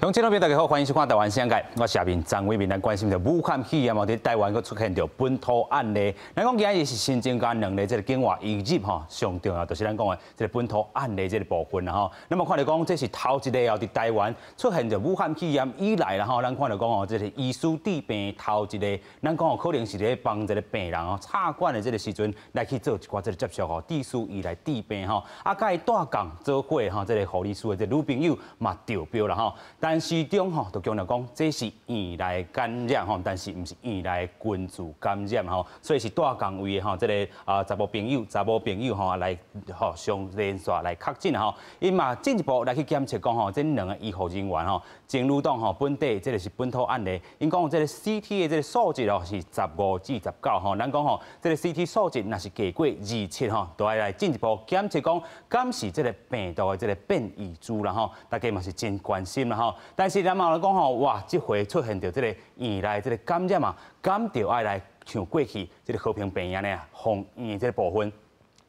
鄉親老朋友大家好，歡迎收看《台灣聲界》，我下面張偉民來關心著武漢肺炎哦，佇台灣閣出現著本土案例。咱講今日是新增加兩例這个境外移入吼，上重要就是咱講的這个本土案例這个部分啦吼。那麼看著講，這是頭一例哦，佇台灣出現著武漢肺炎以來啦吼，咱看著講哦，這是醫師治病頭一例，咱講哦，可能是咧幫這个病人哦插管的這个時陣來去做一寡這个接觸吼，致使伊來治病吼，啊，佮伊帶仝做伙吼，這个護理師的這个女朋友嘛著標啦吼。陳時中吼，就強調講，這是院內感染吼，但是毋是院內群聚感染吼，所以是帶仝位的吼，這个啊查某朋友、查某朋友吼來吼相連線來確診吼，𪜶嘛進一步來去檢測講吼，這兩个醫護人員吼，真如黨吼本地這个是本土案例，𪜶講這个 CT 的這个數值哦是15至19吼，咱講吼這个 CT 數值若是低過27吼，就愛來進一步檢測講，敢是這个病毒的這个變異株啦吼，大家嘛是真關心啦吼。但是咱嘛來講吼，哇，這回出現著這个院內這个感染啊，敢著愛來像過去這个和平病院呢防疫這个部分。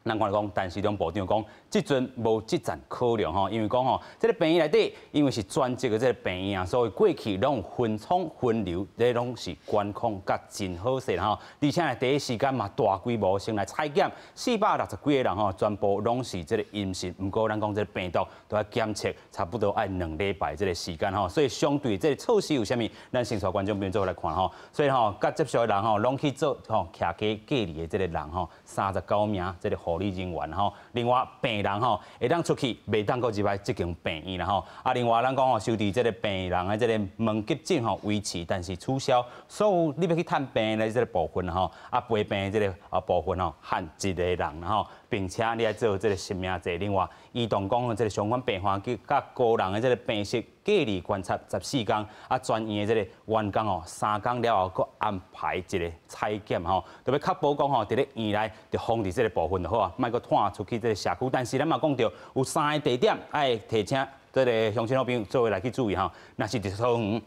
咱看來講，陳時中部長講，這陣無這層考量吼，因為講吼，這个病院內底因為是專職的這个病院啊，所以過去攏有分艙分流，這攏是管控甲真好勢吼。而且呢，第一時間嘛大規模先來採檢460幾个人吼，全部攏是這个陰性。毋過咱講這个病毒都愛檢測，差不多愛兩禮拜這个時間吼，所以相對這个措施有啥物，咱先帶觀眾朋友做伙來看吼。所以吼，佮接觸的人吼，攏去做吼，徛家隔離的這个人吼，39名這个護理人員吼，另外病人吼會當出去，袂當閣入來這間病院啦吼。啊，另外咱講吼，收治這个病人的這个門急診吼維持，但是取消所有你欲去探病的這个部分吼，啊陪病的這个啊部分吼，限一个人吼，並且你愛做這个實名制。另外，移動講這个相關病患佮個人的這个病史隔離觀察14天，啊，全院的這个員工哦，3工了後，閣安排一个採檢吼，就欲確保講吼，佇咧院內就防治這个部分就好啊，莫閣傳出去這个社區。但是咱嘛講著，有三个地點愛提醒這个鄉親老朋友做伙來去注意吼，若是佇桃園，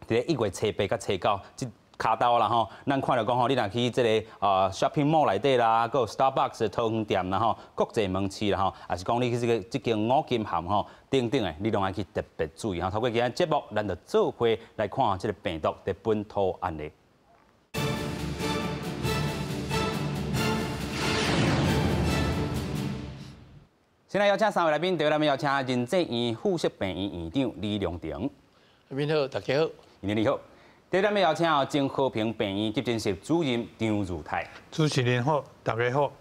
佇咧1月初8佮初9，這跤頭啦吼，咱看著講吼，你若去這个啊 shopping mall 內底啦，閣有 Starbucks 的桃園店啦吼，國際門市啦吼，抑是講你去這个這間五金行吼等等的，你攏愛去特別注意吼。透過今日節目，咱就做伙來看這个病毒佇本土案例。先來邀請三位來賓，第一位邀請仁濟醫院附設病院院長李良廷。您好，大家好。院長你好。第二位邀請前和平病院急診室主任張如泰。主持人好，大家好。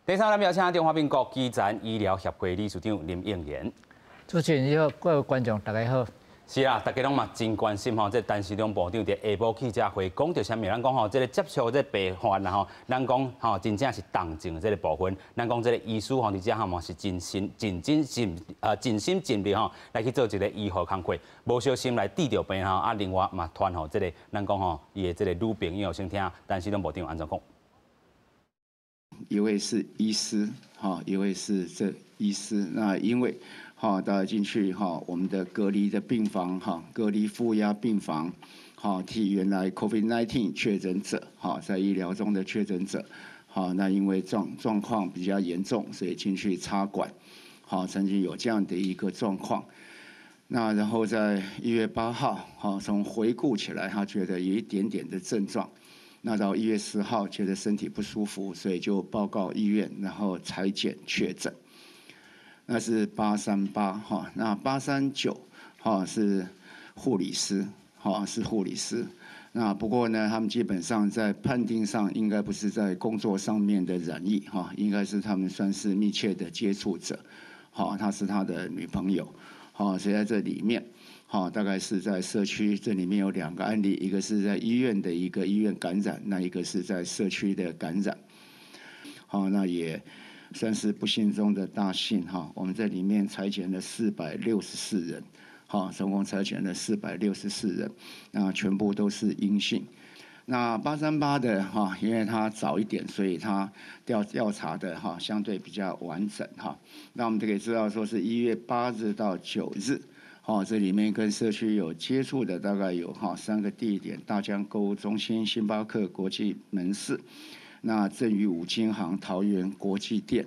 第三位邀請中華民國基層醫療協會理事長林應賢。主持人好，各位觀眾大家好。是啊，大家攏嘛真關心吼，這陳時中部長佇下晡記者會講著啥物？咱講吼，這个接觸這个病患啦吼，咱講吼，真正是重症的這个部分。咱講這个醫師吼，佇遮吼嘛是盡心、盡盡盡啊盡心盡力吼，來去做一个醫護工課，無小心來治著病吼，啊，另外嘛傳予這个咱講吼，伊的這个女朋友先聽陳時中部長按怎講。一位是醫師，哈，一位是這醫師，那因為。哈，大家進去哈，我們的隔離的病房哈，隔離負壓病房，哈，替原來 COVID-19 確診者哈，在醫療中的確診者，哈，那因為狀況比較嚴重，所以進去插管，哈，曾經有這樣的一個狀況。那然後在1月8號，哈，從回顧起來，他覺得有一點點的症狀。那到1月10號，覺得身體不舒服，所以就報告醫院，然後採檢確診。那是838哈，那839哈是護理師，哈是護理師。那不過呢，他們基本上在判定上應該不是在工作上面的染疫哈，應該是他們算是密切的接觸者，哈，他是他的女朋友，哈，所以在這裡面，哈，大概是在社區這裡面有兩個案例，一個是在醫院的一個醫院感染，那一個是在社區的感染，好，那也算是不幸中的大幸哈，我們這裡面採檢了464人，哈，總共採檢了464人，那全部都是陰性。那838的哈，因為他早一點，所以他調查的哈相對比較完整哈。那我們就可以知道說是1月8日到9日，哈，這裡面跟社區有接觸的大概有哈三個地點：大江購物中心、星巴克國際門市。那贈予五金行桃園國際店。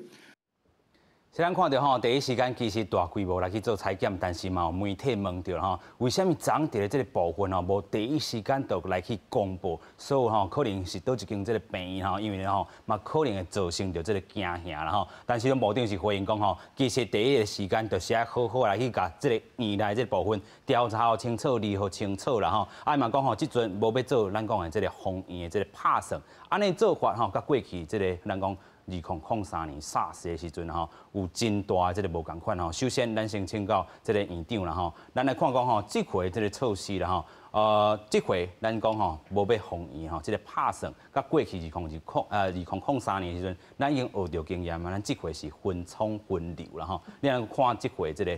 咱看著吼，第一時間其實大規模來去做採檢，但是嘛有媒體問著吼，為啥物昨佇咧這個部分吼，無第一時間就來去公布？所以吼，可能是佗一間這個病院吼，因為吼嘛可能會造成著這個驚嚇啦吼。但是部長是回應講吼，其實第一個時間就是愛好好來去共這個院內這個部分調查予清楚、理予清楚啦吼。啊嘛講吼，這陣無欲做咱講的這個封院的這個拍算，按呢做法吼，佮過去這個咱講2003年 SARS 的時陣吼，有真大的這個無仝款吼。首先，咱先請教這個院長啦吼，咱來看講吼，這回這個措施啦吼，這回咱講吼，無欲封院吼，這個拍算，佮過去2003年的時陣，咱已經學著經驗嘛，咱這回是分艙分流啦吼。你來看這回這個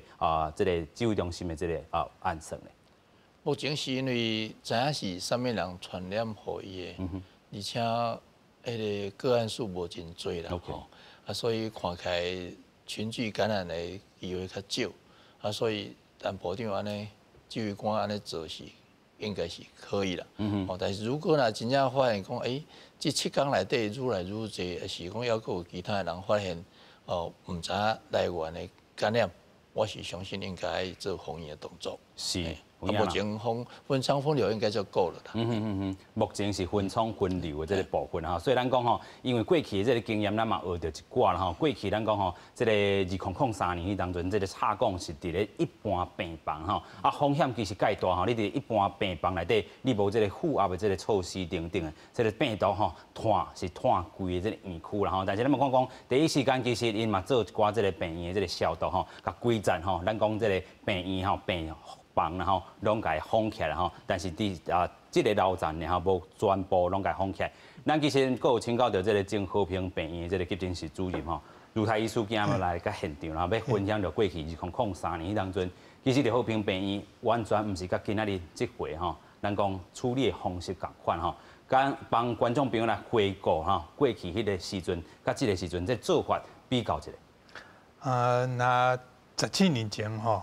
指揮中心的這個按算咧？目前是因為知影是啥物人傳染予伊的，而且彼个個案數無真濟啦，吼，啊，所以看起來群聚感染的機會較少，啊，所以但部長按呢指揮官按呢做是應該是可以啦，哦，但是如果若真正發現講，這7天內底愈來愈濟，抑是講猶閣有其他的人發現，哦，毋知影來源的感染，我是相信應該做封院的動作。目前分艙分流應該就夠了啦。嗯哼嗯哼，目前是分艙分流的這個部分吼，所以咱講吼，因為過去的這個經驗，咱嘛學著一寡啦吼。過去咱講吼，這個2003年彼當陣，這個插管是佇咧一般病房吼，啊風險其實蓋大吼。你佇一般病房內底，你無這個負壓的這個措施等等的，這個病毒吼，傳是傳規个這個院區啦吼。但是咱嘛講講，第一時間其實𪜶嘛做一寡這個病院的這個消毒吼，共規層吼，咱講這個病院吼病房啦吼，攏共封起來吼，但是佇這個樓層爾吼，無全部攏共封起來。咱其實閣有請教著這個前和平病院的這個急診室主任吼，盧泰醫師今仔日來佮現場啦，欲分享著過去2003年彼當陣，其實佇和平病院完全毋是佮今仔日這回吼，咱講處理的方式仝款吼，敢幫觀眾朋友來回顧吼，過去彼個時陣佮這個時陣這做法比較一下。若17年前吼，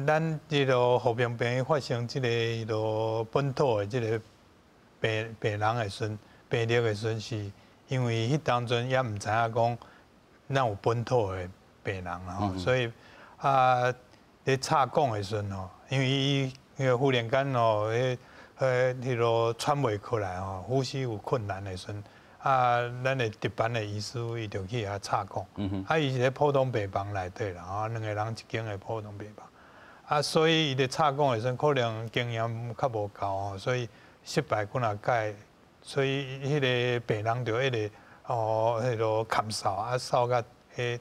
咱這个和平病院發生這個彼落本土的這個病人的時陣，病例的時陣，是因為彼當陣猶毋知影講咱有本土的病人啦吼，所以啊，咧插管的時陣吼，因為伊彼個忽然間吼，彼落喘袂過來吼，呼吸有困難的時陣，啊，咱的值班的醫師伊就去遐插管，啊，伊是咧普通病房內底啦，吼，兩個人一間的普通病房。啊，所以伊咧插管的時陣，可能經驗較無夠吼，所以失敗幾若擺，所以彼个病人就一直哦，彼落咳嗽啊，嗽甲彼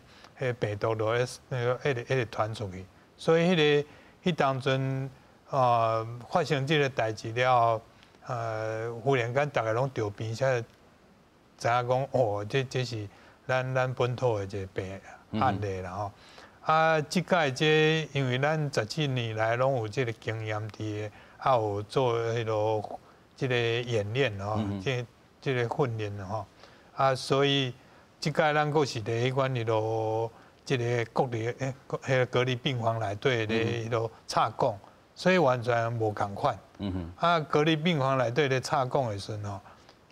病毒就咧那个一直一直傳出去，所以彼个彼當陣啊發生這个代誌了後，忽然間逐个攏著病，才知影講哦，這是咱本土的一个病案例啦吼。啊，這擺這因為咱17年來攏有這个經驗佇，啊有做彼落這个演練吼，這个訓練吼，啊，所以這擺咱閣是佇彼款彼落這个國立彼个隔離病房內底咧彼落插管，所以完全無仝款。啊，隔離病房內底咧插管的時陣吼，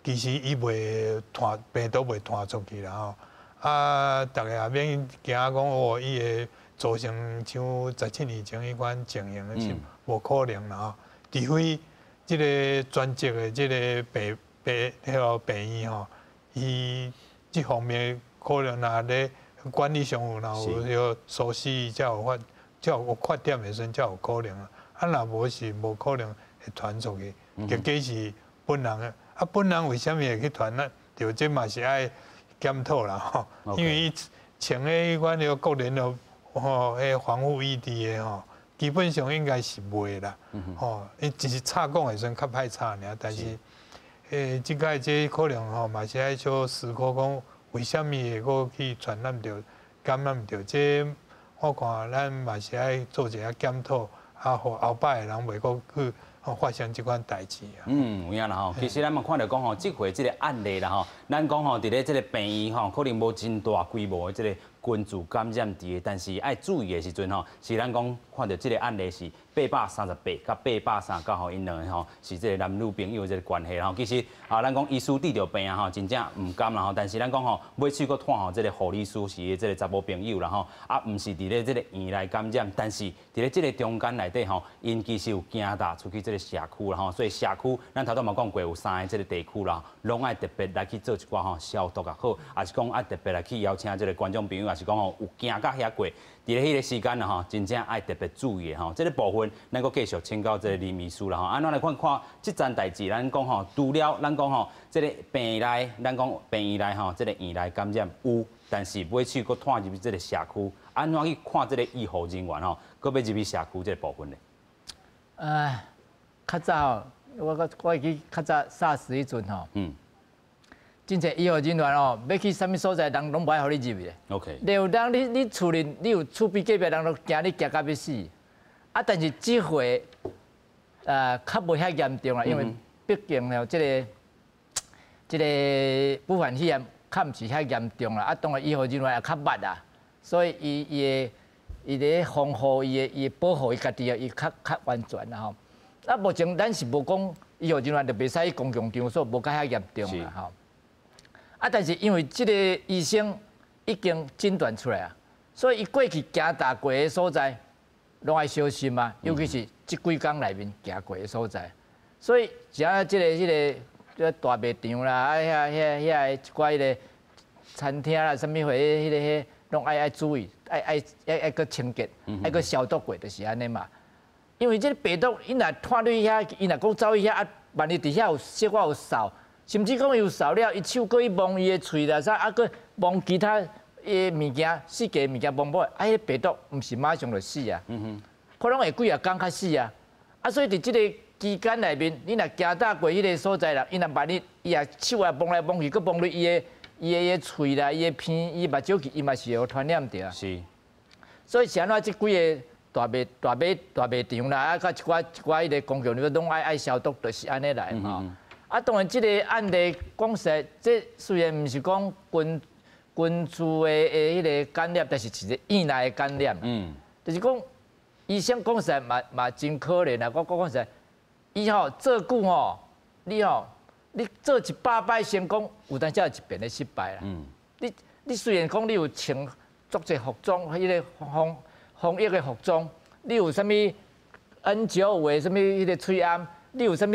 其實伊袂傳病毒袂傳出去啦吼。啊，逐个也免驚講哦，伊會造成像17年前彼款情形，是無可能啦吼。除非這个專職的這个彼個病院吼，伊這方面可能若咧管理上有若有彼個疏失，才有缺點的時陣，才有可能啊。啊，若無是無可能會傳出去。結果是本人的，啊，本人為啥物會去傳呢？著這嘛是愛檢討啦吼，因為伊穿的彼款彼個國聯的吼，彼防護衣佇的吼，基本上應該是袂啦，吼，伊只是插管的時陣較歹插爾，但是，這擺這可能吼嘛是愛小思考講，為啥物會閣去傳染著、感染著？這我看咱嘛是愛做一下檢討，啊，予後擺的人袂閣去發生這款代誌啊。嗯，有影啦吼。其實咱嘛看著講吼，這回這个案例啦吼，咱講吼，佇咧這个病院吼，可能無真大規模的這个群聚感染佇的，但是愛注意的時陣吼，是咱講看著這个案例是838佮839吼，𪜶兩个吼是這个男女朋友這个關係吼。其實啊，咱講醫師得著病啊吼，真正毋甘啦吼。但是咱講吼，尾喙閣湠吼，這个護理師是伊這个查某朋友啦吼，啊，毋是佇咧這个院內感染，但是佇咧這个中間內底吼，𪜶其實有行踏出去這个社區啦吼，所以社區咱頭拄嘛講過有三个這个地區啦，攏愛特別來去做一寡吼消毒也好，抑是講愛特別來去邀請這个觀眾朋友，抑是講吼有行到遐過，佇咧彼个時間啦吼，真正愛特別注意的吼。這个部分咱閣繼續請教這个林醫師啦吼。按怎來看看這樁代誌？咱講吼，除了咱講吼，這个病內，咱講病院內吼，這个院內感染有，但是尾喙閣湠入去這个社區，按怎去看這个醫護人員吼，閣欲入去社區這个部分呢？較早我會記較早 SARS 彼陣吼，真濟醫護人員哦，欲去啥物所在，人攏無愛予你入去。 了當你厝裡你有厝邊隔壁人都驚你驚甲欲死。啊，但是這回較無遐嚴重啦，因為畢竟吼這个武漢肺炎較毋是遐嚴重啦。啊，當然醫護人員也較捌啊，所以伊伊咧防護，伊的保護伊家己啊，伊較安全啦吼。啊，目前咱是無講醫護人員就袂使去公共場所，無甲遐嚴重啦吼。啊，但是因為這个醫生已經診斷出來啊，所以伊過去行踏過的所在，攏愛小心啊，尤其是這幾工內面行過的所在。所以像這個大賣場啦，啊遐一寡彼个餐廳啦，啥物貨，彼个彼攏愛注意，愛閣清潔，愛閣消毒過，就是按呢嘛。因為這个病毒，伊若湠入去遐，伊若講走去遐啊，萬一佇遐有小可有掃，甚至講伊有掃了，伊手閣去摸伊的喙啦，啥啊，閣摸其他的物件，四界物件摸摸，啊，彼个病毒毋是馬上就死啊，可能會幾仔工較死啊。啊，所以佇這个期間內面，你若行踏過彼个所在啦，伊若萬一伊也手啊摸來摸去，閣摸入伊的喙啦，伊的鼻，伊目睭去，伊嘛是會傳染著啊。所以是按怎這幾个大賣場啦，啊，佮一寡彼个公共場所攏愛消毒，就是按呢來吼。啊，當然這个案例講實在，這雖然毋是講群聚的彼个感染，但是是一个院內的感染。就是講醫生講實在嘛真可憐啊！我講實在，伊吼做久吼，你吼你做100擺成功，有當時有一遍的失敗啦。你雖然講你有穿足濟服裝，彼个防疫的服裝，你有啥物 N95的啥物彼个喙罨，你有啥物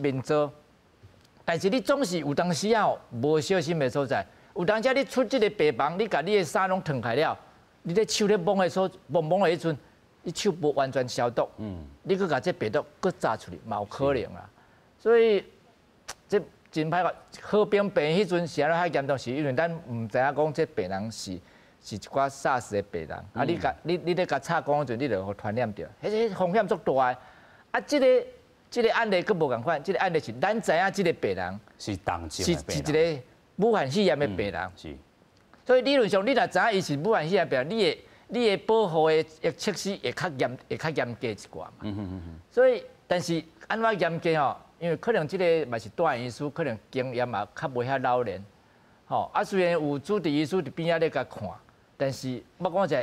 面罩，但是你總是有當時仔無小心的所在，有當時你出這个病房，你共你的衫攏脫開了，你咧手咧摸的所摸摸的彼陣，你手無完全消毒，你閣共這病毒閣炸出去，嘛有可能啊。所以這真歹看，和平病彼陣是按怎遐嚴重，是因為咱毋知影講這病人是一寡 SARS 的病人，啊，你咧共插管彼陣，你就予傳染著，彼個風險足大的。啊，這个案例閣無仝款，這个案例是咱知影這个病人是重症是一个武漢肺炎的病人。所以理論上，你若知影伊是武漢肺炎病人，你的保護的措施會較嚴格一寡嘛。所以，但是按怎嚴格吼？因為可能這个嘛是住院醫師，可能經驗嘛較無遐老練，吼啊，雖然有主治醫師佇邊仔咧共看，但是我講一下，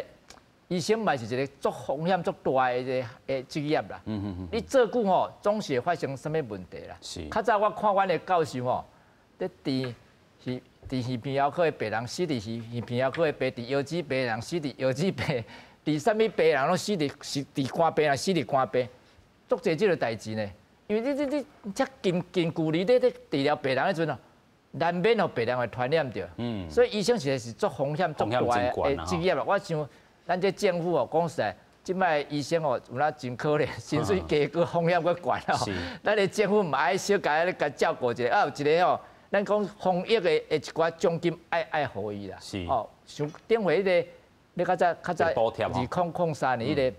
醫生嘛是一个足風險足大的一个職業啦。你做久吼，總是會發生啥物問題啦。較早我看阮的教授吼，咧治耳鼻喉科的病人死佇耳鼻喉科的病，治腰子病人死佇腰子病，治啥物病人攏死佇是治肝病人死佇肝病，足濟這个代誌呢。因為你遮近距離咧治療病人彼陣啊，難免予病人會傳染著。所以醫生實在是足風險足大的職業啦。我想咱這政府哦，講實在，這擺醫生哦，有哪真可憐，薪水低，閣風險閣懸哦。咱的政府嘛愛小共咧共照顧一下，啊有一个吼，咱講防疫的一寡獎金愛予伊啦。哦，像頂回彼个，你較早2003年彼个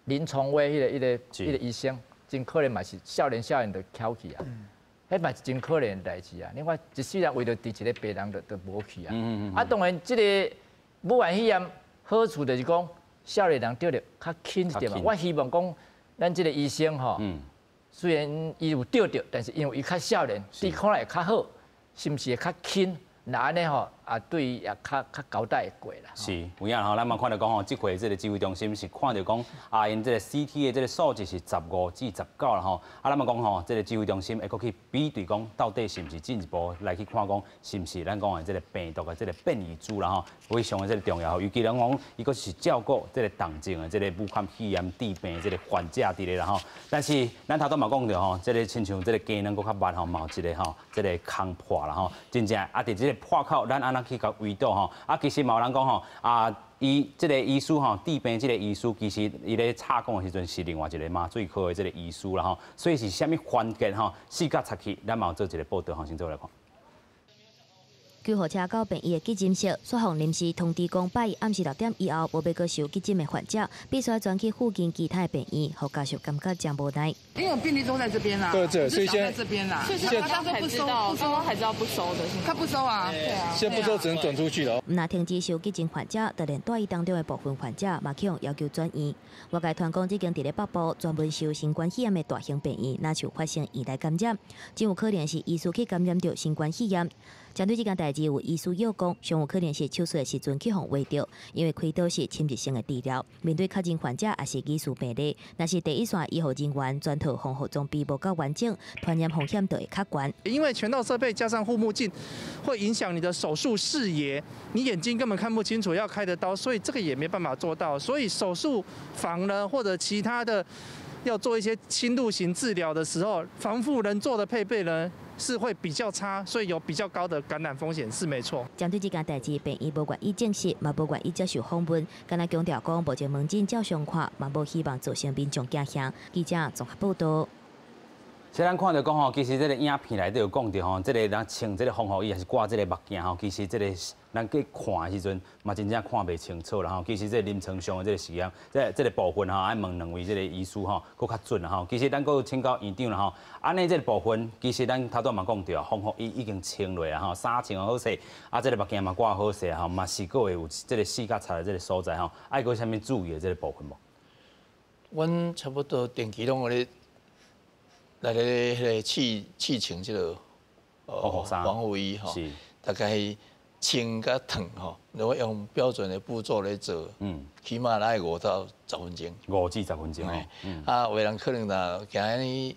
林崇威彼个醫生。真可憐嘛是少年少年就蹺去啊，彼嘛是真可憐的代誌啊！你看一世人為著治一个病人就無去啊！啊，當然這个武漢肺炎好處就是講少年人得著較輕一點嘛。我希望講咱這个醫生吼，雖然伊有得著，但是因為伊較少年，抵抗力會較好，是毋是會較輕？若按呢吼，啊，對伊也較較交代會過啦。是，有影吼，咱嘛看著講吼，這回這個指揮中心是看著講啊，𪜶這個 CT 的這個數字是15至19啦吼。啊，咱嘛講吼，這個指揮中心會閣去比對講，到底是毋是進一步來去看講，是毋是咱講的這個病毒的這個變異株啦吼，非常的這個重要。尤其咱講，伊閣是照顧這個重症的這個武漢肺炎治病的這個患者佇咧啦吼。但是咱頭拄嘛講著吼，這個親像這個雞卵閣較密吼，嘛有一個吼，這個空破啦吼，真正啊，佇這個破口，咱按怎去共圍堵吼？啊，其實嘛有人講吼，啊，伊這個醫師吼，治病這個醫師，其實伊咧插管的時陣是另外一個麻醉科的這個醫師啦吼，所以是啥物環節吼，死甲插去，咱嘛有做一個報導吼，先做來看。救護車到病院的急診室，煞予臨時通知講，拜一暗時6點以後，無欲閣收急診的患者，必須轉去附近其他的病院，予家屬感覺真無奈。因為病歷都在這邊啦，對對，所以現在這邊啦，所以他當初不收，不收，還知道不收的，他不收啊，對啊，現在不收只能轉出去了。毋但停止收急診患者，就連住院當中的部分患者嘛去予要求轉院。外界傳講這間佇咧北部專門收新冠肺炎的大型病院，若像發生院內感染，真有可能是醫師去感染著新冠肺炎。針對這件代誌，有醫師又講，上有可能是手術的時陣去予劃著，因為開刀是侵入性的治療，面對確診患者抑是疑似病例，若是第一線醫護人員全套防護裝備無夠完整，傳染風險就會較懸。因為全套設備加上護目鏡，會影響你的手術視野，你眼睛根本看不清楚要開的刀，所以這個也沒辦法做到。所以手術房呢，或者其他的要做一些侵入型治療的時候，防護能做的配備呢，是會比較差，所以有比較高的感染風險是沒錯。針對這件代誌，病院無願意證實，嘛無願意接受訪問，干焦強調講，目前門診照常看，嘛無希望造成民眾驚嚇。記者綜合報導。這咱看著講吼，其實這個影片內底有講著吼，這個人穿這個防護衣抑是掛這個目鏡吼，其實這個咱去看的時陣嘛，真正看袂清楚啦吼。其實這個臨床上的這個實驗，這個部分吼，愛問兩位這個醫師吼，閣較準啦吼。其實咱閣有請教院長啦吼，按呢這個部分，其實咱頭拄嘛講著，防護衣已經穿落啊吼，衫穿好勢，啊這個目鏡嘛掛好勢吼，嘛是閣會有這個死甲插的這個所在吼，愛閣啥物注意的這個部分無？阮差不多定期攏有咧。來咧，彼個試試穿這個防護衣吼，大概穿佮燙吼，如果用標準的步驟來做，起碼愛5到10分鐘。5至10分鐘。啊，有的人可能若驚呢，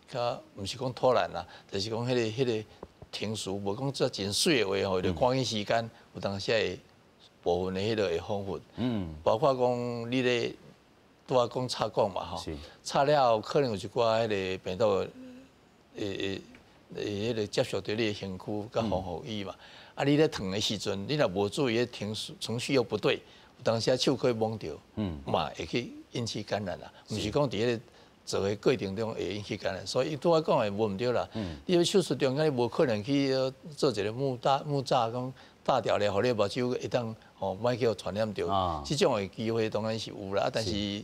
較毋是講偷懶啦，就是講彼個程序無講做真媠的話吼，就趕緊時間，有當時會部分的彼個會恍惚。包括講你咧。拄仔講插管嘛吼，插了後可能有一寡彼個病毒會會會彼個接觸著你的身軀佮防護衣嘛。啊，你咧燙的時陣，你若無注意，程序又不對，有當時手可以摸著，嘛會去引起感染啦。毋是講佇彼個做的過程中會引起感染，所以拄仔講的無毋對啦。你手術中間你無可能去做一個木柵木柵講搭掉咧，予你目睭會當吼莫去予傳染著。這種的機會當然是有啦，但是。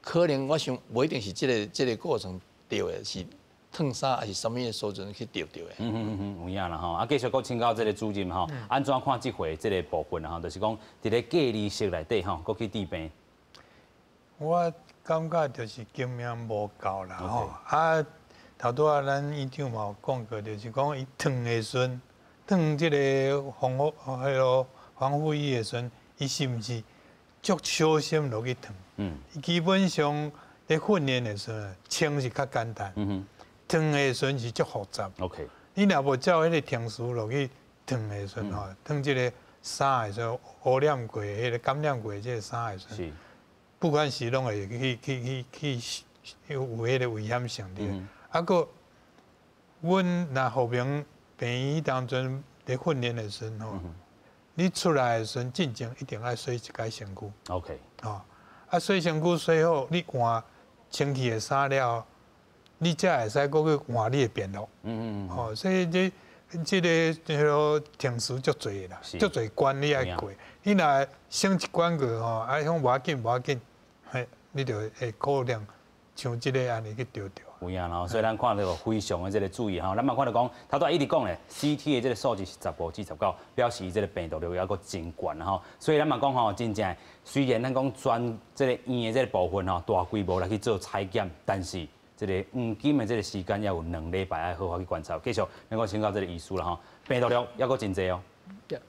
可能我想無一定是這個過程著的，是燙衫還是啥物的所在去著著的。嗯，有影啦吼。啊，繼續閣請教這個主任吼，按怎看這回這個部分吼，就是講佇咧隔離室內底吼，閣去治病。我感覺就是經驗無夠啦吼。啊，頭拄仔咱院長嘛有講過，就是講伊燙的時陣，燙這個防護彼個防護衣的時陣，伊是毋是足小心落去燙？基本上咧訓練的時陣，穿是較簡單，燙的時陣是足複雜。 你若無照彼個程序落去燙的時陣吼，燙這個衫的時陣，污染過、彼個感染過這個衫的時陣，不管是攏會去去去去有彼個危險性佇。啊，閣阮若和平病院當陣咧訓練的時陣吼，你出來的時陣，進前一定愛洗一擺身軀。 吼。啊，洗身軀洗好，你換清氣的衫了後，你才會使閣去換你的便服。吼，所以這這個彼個程序足濟啦，足濟關你愛過。你若省一關過吼，啊，遐無要緊無要緊，嘿，你就會可能像這個按呢去著著。有影啦，所以咱看著非常的這個注意吼。咱嘛看著講，頭拄仔一直講咧，CT 的這個數字是15至19，表示這個病毒量猶閣真懸吼。所以咱嘛講吼，真正雖然咱講全這個院的這個部分吼，大規模來去做採檢，但是這個黃金的這個時間猶有2禮拜愛好好去觀察。繼續，咱講請教這個醫師啦吼，病毒量猶閣真濟哦。對，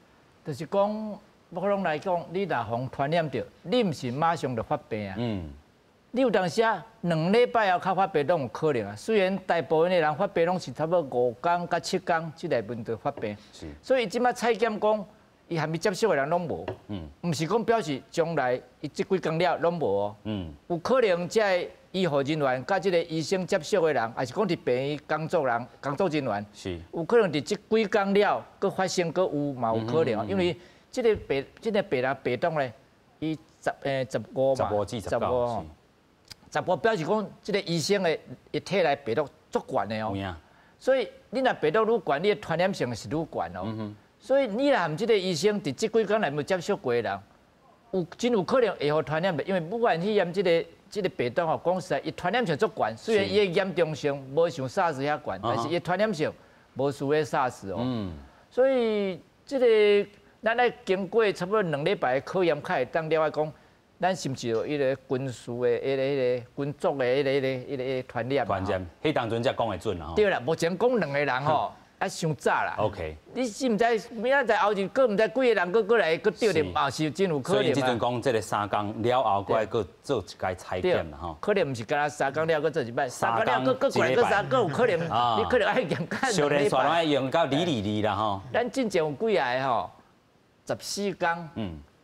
就是講，我攏來講，你若予傳染著，你毋是馬上就發病啊。你有當時啊，2禮拜後較發病攏有可能啊。雖然大部分的人發病攏是差不多5工到7工，這內面就發病。所以這擺採檢講，伊含伊接觸的人攏無。毋是講表示將來伊這幾工了攏無哦。有可能這个醫護人員佮這个醫生接觸的人，抑是講佇病院工作人、工作人員，有可能佇這幾工了，閣發生閣有嘛有可能，因為這個病人病毒咧，伊15嘛，15至19，15表示講這个醫生的伊體內病毒足懸的哦。所以你若病毒愈懸，你的傳染性是愈懸哦。所以你若含這个醫生佇這幾工內無接觸過的人，有真有可能會予傳染的，因為武漢肺炎這個病毒吼，講實在，伊傳染性足懸，雖然伊的嚴重性無像 SARS 遐懸，但是伊的傳染性無輸咧 SARS 哦。所以這个咱愛經過差不多2禮拜的考驗，才會當了解講，咱是毋是有彼个軍事的、彼個軍族的、彼個傳染。傳染，彼當陣才講會準啦。對啦，目前講兩個人吼，啊，傷早啦。 你是毋知明仔載後日，閣毋知幾個人閣過來，閣著著嘛是真有可能。所以這陣講這个3工了後，閣愛閣做一擺採檢啦吼。可能毋是干焦3工了閣做一擺，三工了閣閣過來閣三，閣有可能，你可能愛驗較兩禮拜。愛用到二二二啦吼。咱進前有幾个吼，14工，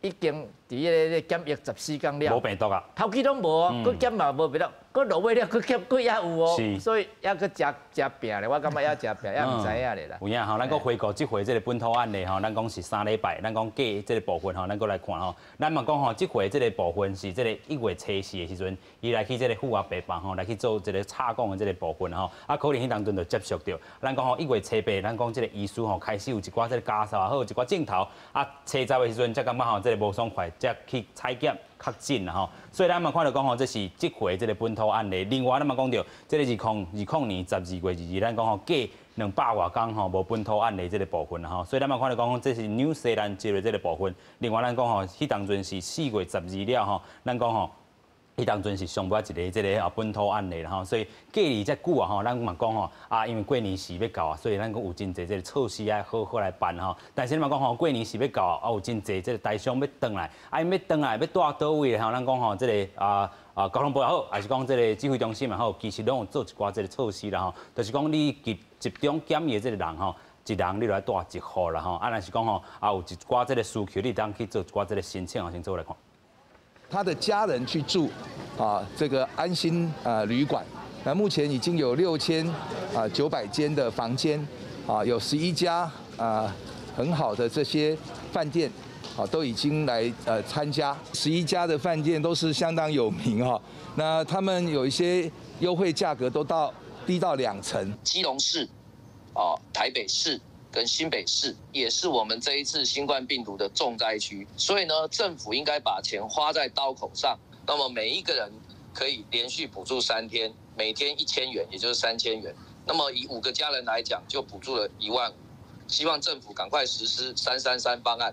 已經佇彼个檢疫14工了。無病毒啊。頭期攏無，閣檢嘛無病毒，閣落尾了，閣檢閣猶有哦。所以猶閣誠誠拚咧，我感覺猶誠拚，猶毋知影咧啦。有影吼，咱閣回顧這回這个本土案例吼，咱講是3禮拜，咱講過這个部分吼，咱閣來看吼。咱嘛講吼，這回這个部分是這个1月初4的時陣，伊來去這个負壓病房吼，來去做這个插管的這个部分吼，啊，可能彼當陣就接觸著。咱講吼，1月初8，咱講這个醫師吼開始有一寡這个家屬也好，一寡鏡頭啊，初十的時陣才感覺吼，這个無爽快，才去採檢確診啦吼。所以咱嘛看著講吼，這是這回這个本土案例。另外，咱嘛講著，這个2020年12月22，咱講吼過200外工吼無本土案例這个部分啦吼。所以咱嘛看著講，這是紐西蘭接的這个部分。另外，咱講吼，彼當陣是4月12了吼，咱講吼，彼當陣是上尾一个這个啊本土案例啦吼，所以隔離遮久啊吼，咱嘛講吼啊，因為過年時欲到啊，所以咱講有真濟這个措施愛好好來辦吼。但是你嘛講吼，過年時欲到啊，有真濟這个台商欲轉來，啊，𪜶欲轉來欲蹛佗位吼，咱講吼這个交通部也好，抑是講這个指揮中心也好，其實攏有做一寡這个措施啦吼，就是講你集中檢疫這个人吼，一人你就愛蹛一戶啦吼，啊，若是講吼啊有一寡這个需求，你當去做一寡這个申請啊，先做來看。他的家人去住啊，這個安心旅館，那目前已經有6900間的房間，啊，有11家啊很好的這些飯店，啊，都已經來參加。11家的飯店都是相當有名哈，那他們有一些優惠價格都到低到2成。基隆市、啊台北市跟新北市也是我們這一次新冠病毒的重災區，所以呢，政府應該把錢花在刀口上。那麼每一個人可以連續補助3天，每天1000元，也就是3000元。那麼以5個家人來講，就補助了1萬5。希望政府趕快實施333方案。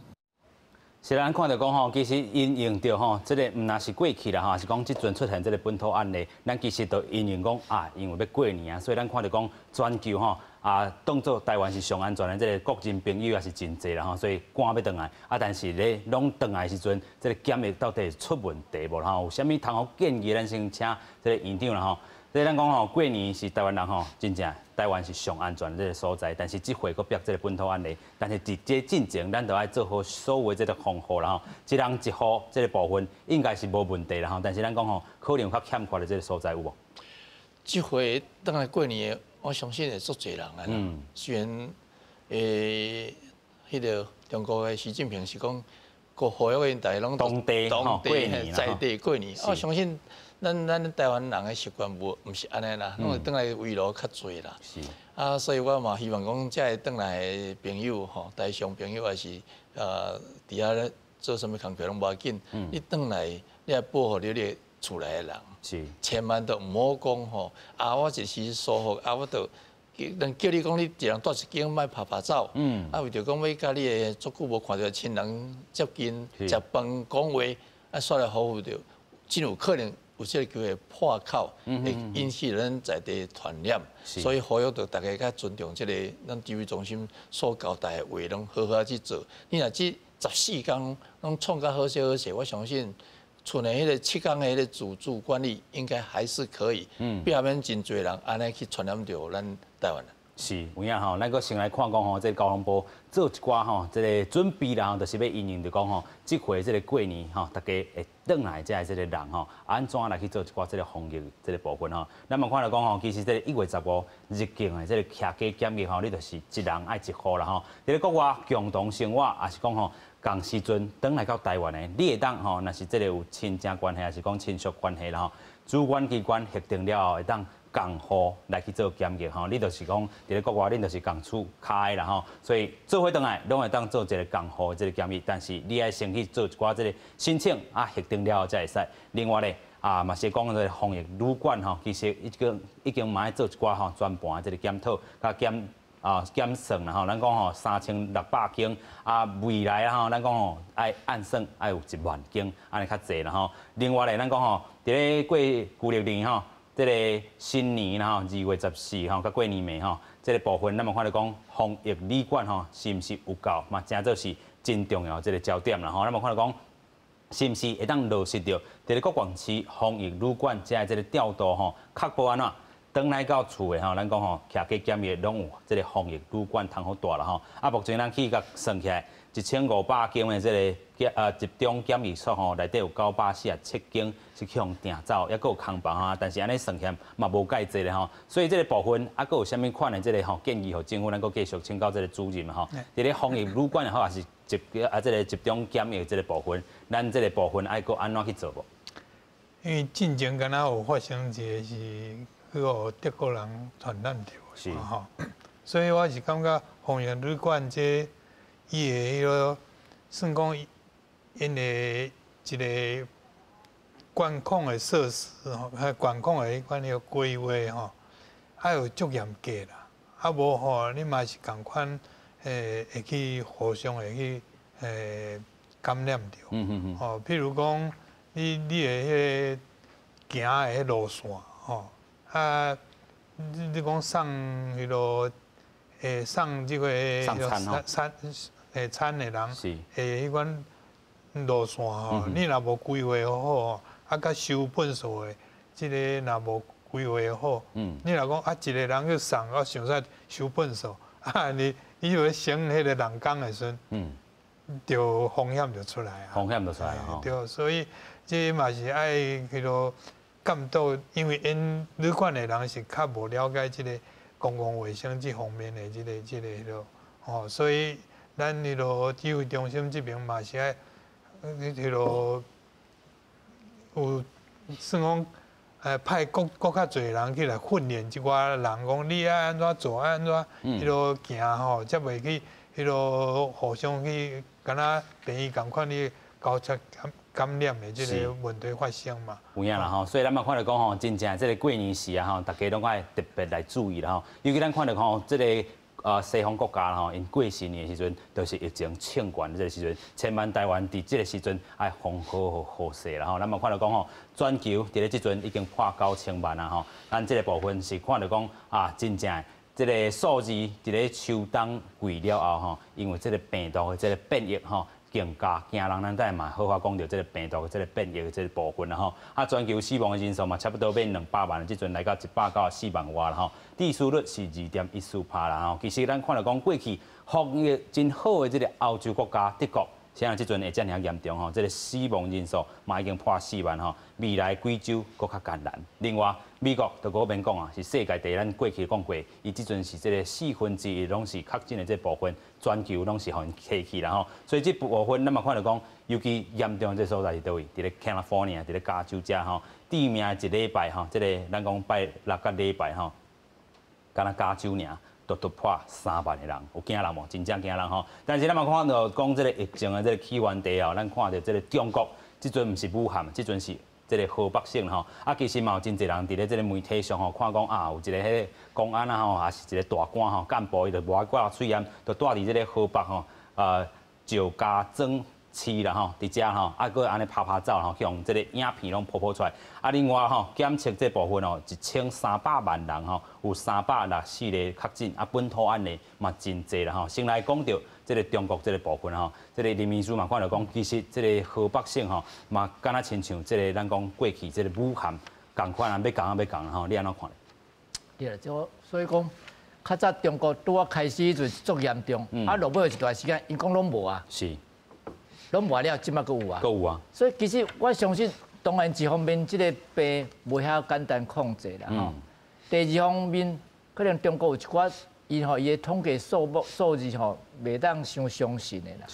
是咱看著講吼，其實因應著吼，這个毋若是過去啦吼，是講這陣出現這个本土案例，咱其實都因應講啊，因為欲過年啊，所以咱看著講全球吼啊，當做台灣是上安全的這个國人朋友也是真濟啦吼，所以趕欲轉來啊，但是咧攏轉來時陣，這个檢疫到底會出問題無吼？有啥物通好建議？咱先請這个院長啦吼。這咱講吼，過年是台灣人吼，真正台灣是上安全的這个所在，但是這回閣變這个本土案例，但是佇這進前，咱就愛做好所有這个防護啦吼，一人一戶這个部分應該是無問題啦吼，但是咱講吼，可能有較欠缺的這个所在有無？這回轉來過年，我相信會足濟人啊。雖然彼个中國的習近平是講，國呼籲𪜶逐家攏當地當地在地過年，我相信。咱台灣人的習慣無，毋是按呢啦，攏會轉來圍爐較濟啦。啊，所以我嘛希望講，遮个轉來的朋友吼，台商朋友抑是佇遐咧做啥物工課攏無要緊。你轉來，你愛保護你的厝內的人。千萬都毋好講吼，啊，我一時疏忽，啊，我就人叫你講你一人蹛一間，莫拍拍走。啊，為著講欲佮你的足久無看著親人接近，食飯講話，啊，煞來予著，真有可能。有這個機會破口，會引起咱在地傳染，所以呼籲著大家較尊重這個咱指揮中心所交代的話，攏好好去做。你若這14工攏創甲好勢好勢，我相信厝內彼個7工的彼個自主管理應該還是可以，避免真濟人按呢去傳染著咱台灣。是，有影吼，咱閣先來看講吼，這個交通部做一寡吼，這個準備啦，就是欲因應著講吼，這回這個過年吼，大家會轉來遮的這個人吼，按怎來去做一寡這個防疫這個部分吼。咱嘛看著講吼，其實這個1月15入境的這個徛機檢疫吼，你就是一人愛一戶啦吼。佇咧國外共同生活，抑是講吼，仝時陣轉來到台灣的，你會當吼，若是這個有親情關係，抑是講親屬關係啦吼，主管機關核定了後會當仝戶來去做檢疫吼，你就是講佇咧國外，恁就是仝厝跤的啦吼，所以做伙轉來攏會當做一個仝戶的這個檢疫，但是你愛先去做一寡這個申請啊，核定了後才會使。另外咧啊，嘛是講這個防疫旅館吼，其實已經已經嘛愛做一寡吼全盤的這個檢討佮檢啊檢算啦吼，咱講吼3600間啊，未來吼咱講吼愛按算愛有1萬間，按呢較濟啦吼。另外咧，咱講吼佇咧過舊曆年吼，這個新年啦吼，2月14吼，佮過年暝吼，這個部分咱嘛看著講防疫旅館吼，是毋是有夠嘛？誠做是真重要這個焦點啦吼。咱嘛看著講，是毋是會當落實著佇咧各縣市防疫旅館遮的這個調度吼，確保按怎？轉來到厝的吼，咱講吼，徛機檢疫攏有這個防疫旅館通好蹛啦吼。啊，目前咱去共算起來，1500間的這個檢集中檢疫所吼，內底有947間是去予訂走，猶閣有空房啊。但是按呢算起來嘛無蓋濟咧吼。所以這個部分啊，閣有啥物款的這個吼建議予政府，咱閣繼續請教這個主任吼。佇咧防疫旅館也好，抑是集啊這個集中檢疫這個部分，咱這個部分愛閣按怎去做無？因為進前敢若有發生一個是去予德國人傳染著的吼，所以我是感覺防疫旅館這伊的彼個算講𪜶的一個管控的設施吼，管控的彼款彼個規劃吼，愛有足嚴格啦，啊無吼你嘛是仝款會去互相會去感染著。吼，譬如講你的彼個行的彼路線吼。啊，你講送彼落，送這個餐餐的人，彼款路線吼，你若無規劃好，啊，佮收糞埽的，這個若無規劃好，你若講啊一個人去送，啊想說收糞埽，啊你你欲省彼個人工的時陣，就風險就出來啊。風險就出來吼。對，所以這嘛是愛彼落監督，因為𪜶旅館的人是較無了解這個公共衛生這方面的這個彼落，吼，所以咱彼落指揮中心這邊嘛是愛彼落有算講，派閣較濟人去來訓練這寡人，講你愛按怎做，愛按怎彼落行吼，才袂去彼落互相去敢若病院仝款你交叉感染的這個問題發生嘛。有影啦吼，所以咱嘛看著講吼，真正這個過年時啊吼，大家攏愛特別來注意啦吼。尤其咱看著吼，這個西方國家吼，𪜶過新年的時陣，就是疫情衝懸的這個時陣，千萬台灣佇這個時陣愛防好好勢啦吼。咱嘛看著講吼，全球佇咧這陣已經破9000萬啊吼。咱這個部分是看著講啊，真正這個數字佇咧秋冬季了後吼，因為這個病毒的這個變異吼，更加驚人，咱等下嘛好好講著這個病毒的這個變異的這個部分啦吼。啊，全球死亡的人數嘛，差不多欲200萬，這陣來到194萬外啦吼。致死率是2.14%啦吼。其實咱看著講過去防疫真好的這個歐洲國家德國，啥人這陣會遮爾仔嚴重吼？這個死亡人數嘛已經破4萬吼。未來幾週閣較艱難。另外，美國就閣免講啊，是世界第一，咱過去講過，伊這陣是這個1/4攏是確診的這部分，全球攏是予𪜶提去啦吼。所以這部分咱嘛看著講，尤其嚴重的這所在是佗位？佇咧 California，佇咧加州遮吼，致命的一禮拜吼，這個咱講拜六佮禮拜吼，敢若加州爾。都突破3萬个人，有驚人無？真正驚人吼！但是咱嘛看著講這個疫情的這個起源地哦，咱看著這個中國，這陣毋是武漢，這陣是這個河北省吼。啊，其實嘛有真濟人佇咧這個媒體上吼，看講啊，有一個彼個公安啊吼，抑是一個大官吼，幹部伊就無愛掛喙罨，就蹛佇這個河北吼，石家莊。市啦吼，佇遮吼，啊，閣按呢拍拍照吼，去予這个影片攏曝曝出來。啊，另外吼，檢測這部分哦，1300萬人吼，有364例確診，啊，本土案例嘛真濟啦吼。先來講著這个中國這个部分吼，這个林醫師嘛看著講，其實這个河北省吼嘛，敢若親像這个咱講過去這个武漢仝款啊，欲仝啊欲仝吼，你按怎看？對啦，所以講，較早中國拄仔開始彼陣足嚴重，啊，落尾有一段時間，𪜶講攏無啊。攏無了，這馬閣有啊。閣有啊。所以其實我相信，當然一方面這個病袂遐簡單控制啦。吼。第二方面，可能中國有一寡伊吼伊的統計數目數字吼，袂當傷相信的啦。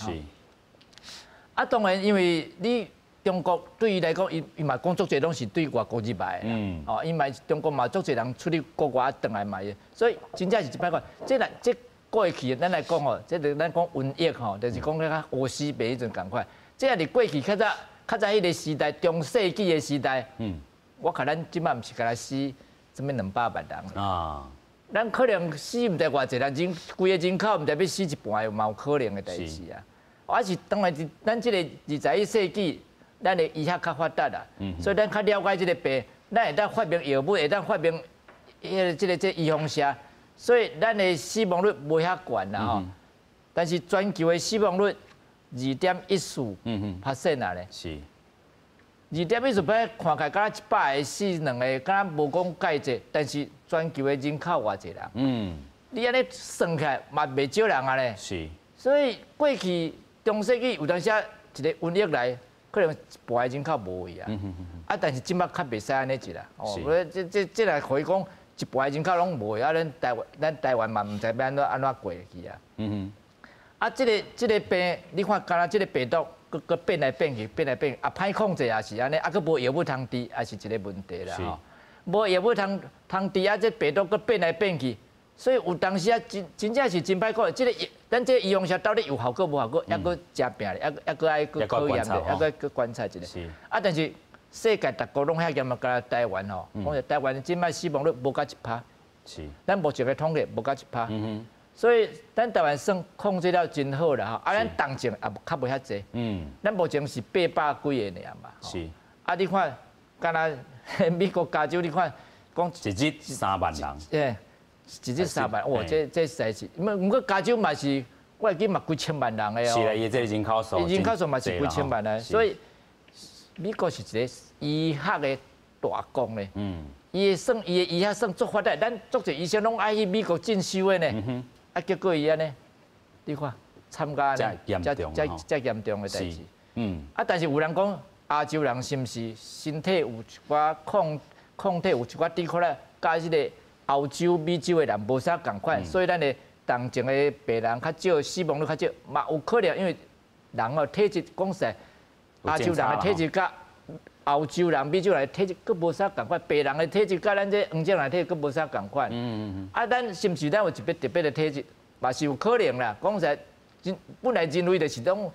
啊，當然因為你中國對伊來講，伊伊嘛講足濟攏是對外國入來的。哦，伊嘛中國嘛足濟人出去國外轉來嘛，所以真正是一擺看，這來這。過去咱來講吼，這個咱講瘟疫吼，就是講彼個烏死病彼陣仝款。這若是過去較早較早彼個時代，中世紀的時代，我看咱這擺毋是干焦死啥物200萬人啊，咱可能死毋知偌濟人，人規个人口毋知欲死一半，嘛有可能的代誌啊。啊是當然是咱這個21世紀，咱的醫學較發達啦，所以咱較了解這個病，咱會當發明藥物，會當發明彼个這個這預防射。所以咱的死亡率無遐懸啦吼，但是全球的死亡率2.14% 啊咧。2.14%看起來敢若100個死兩个，敢若無講蓋濟，但是全球的人口偌濟人。你按呢算起來嘛袂少人啊咧。所以過去中世紀有當時一个瘟疫來，可能一半的人口無去啊。啊，但是這擺較袂使按呢一啦。哦，這這這來可以講。一半人口攏無，啊！咱台灣嘛毋知欲按怎按怎過去啊。啊，這个病，你看，敢若這个病毒，閣閣變來變去，變來變去，啊，歹控制也是按呢，啊，閣無藥物通治，也是一個問題啦吼。無藥物通通治啊，這病毒閣變來變去，所以有當時啊，真真正是真歹看。這個咱這個預防射到底有效果無效果，猶閣誠拼咧，猶猶閣愛閣考驗咧，猶閣閣觀察一下。啊，但是。世界逐國攏遐嚴啊，敢若台灣吼，講台灣這擺死亡率無到1%，咱目前的統計無到1%，所以咱台灣算控制了真好啦吼，啊，咱重症也較無遐濟，咱目前是800幾个爾嘛，啊，你看，敢若美國加州，你看講一日3萬人，欸，一日三萬，哇，這這實在是，毋過加州嘛是，我會記嘛幾千萬人的哦，是啦，伊這人口數，人口數嘛是幾千萬的，所以。美國是一個醫學的大國呢，伊的算伊的醫學算足發達，咱足濟醫生攏愛去美國進修的呢，啊，結果伊按呢，你看參加呢，遮遮遮嚴重的代誌，啊，但是有人講亞洲人是毋是身體有一寡抗體有一寡抵抗力，佮這个歐洲、美洲的人無啥仝款，所以咱的重症的病人較少，死亡率較少，嘛有可能，因為人哦體質講實在。亞洲人的體質佮歐洲人、美洲人的體質閣無啥仝款，白人的體質佮咱這黃種人體質閣無啥仝款。啊，咱是毋是咱有一別特別的體質，嘛是有可能啦。講實在，人本來人類就是講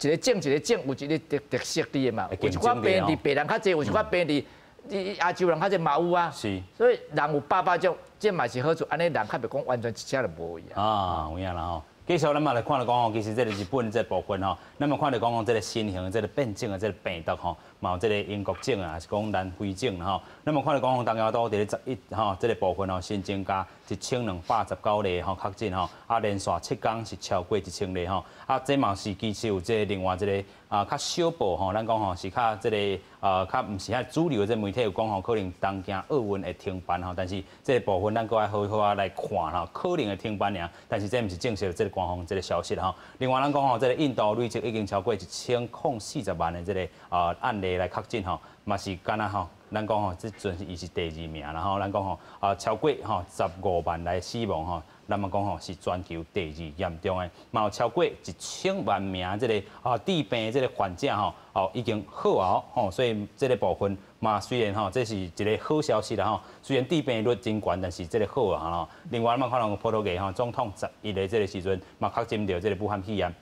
一個種一個種有一個特特色佇的嘛。有一寡病佇白人較濟，有一寡病佇亞洲人較濟嘛有啊。所以人有百百種，這嘛是好處。按呢人較袂講完全一隻就無去啊。啊，有影啦吼。繼續咱嘛來看著講吼，其實這個日本這個部分吼，咱嘛看著講講這個新型這個變種的這個病毒吼，嘛有這個英國種啊，還是講南非種吼。咱嘛看著講講東京都佇咧11吼，這個部分吼新增加1219例吼確診吼，啊連續7天是超過1000例吼，啊這嘛是其實有這個另外一個啊較小報吼，咱講吼是較這個啊較毋是遐主流的這媒體有講吼，可能東京奧運會停辦吼，但是這個部分咱閣愛好好仔來看吼，可能會停辦爾，但是這毋是正式的這個官方這個消息吼。另外咱講吼，這個印度累計已經超過1040萬的這個啊案例來確診吼，嘛是敢若吼，咱講吼，這陣伊是第二名，然後咱講吼啊超過吼15萬來死亡吼，咱嘛講吼是全球第二嚴重的，嘛有超過1000萬名這個啊治病這個患者吼哦已經好啊吼，所以這個部分嘛雖然吼這是一個好消息啦吼，雖然致病率真懸，但是這個好啊吼。另外，咱嘛看到葡萄牙吼總統11的這個時陣嘛確診著這個武漢肺炎。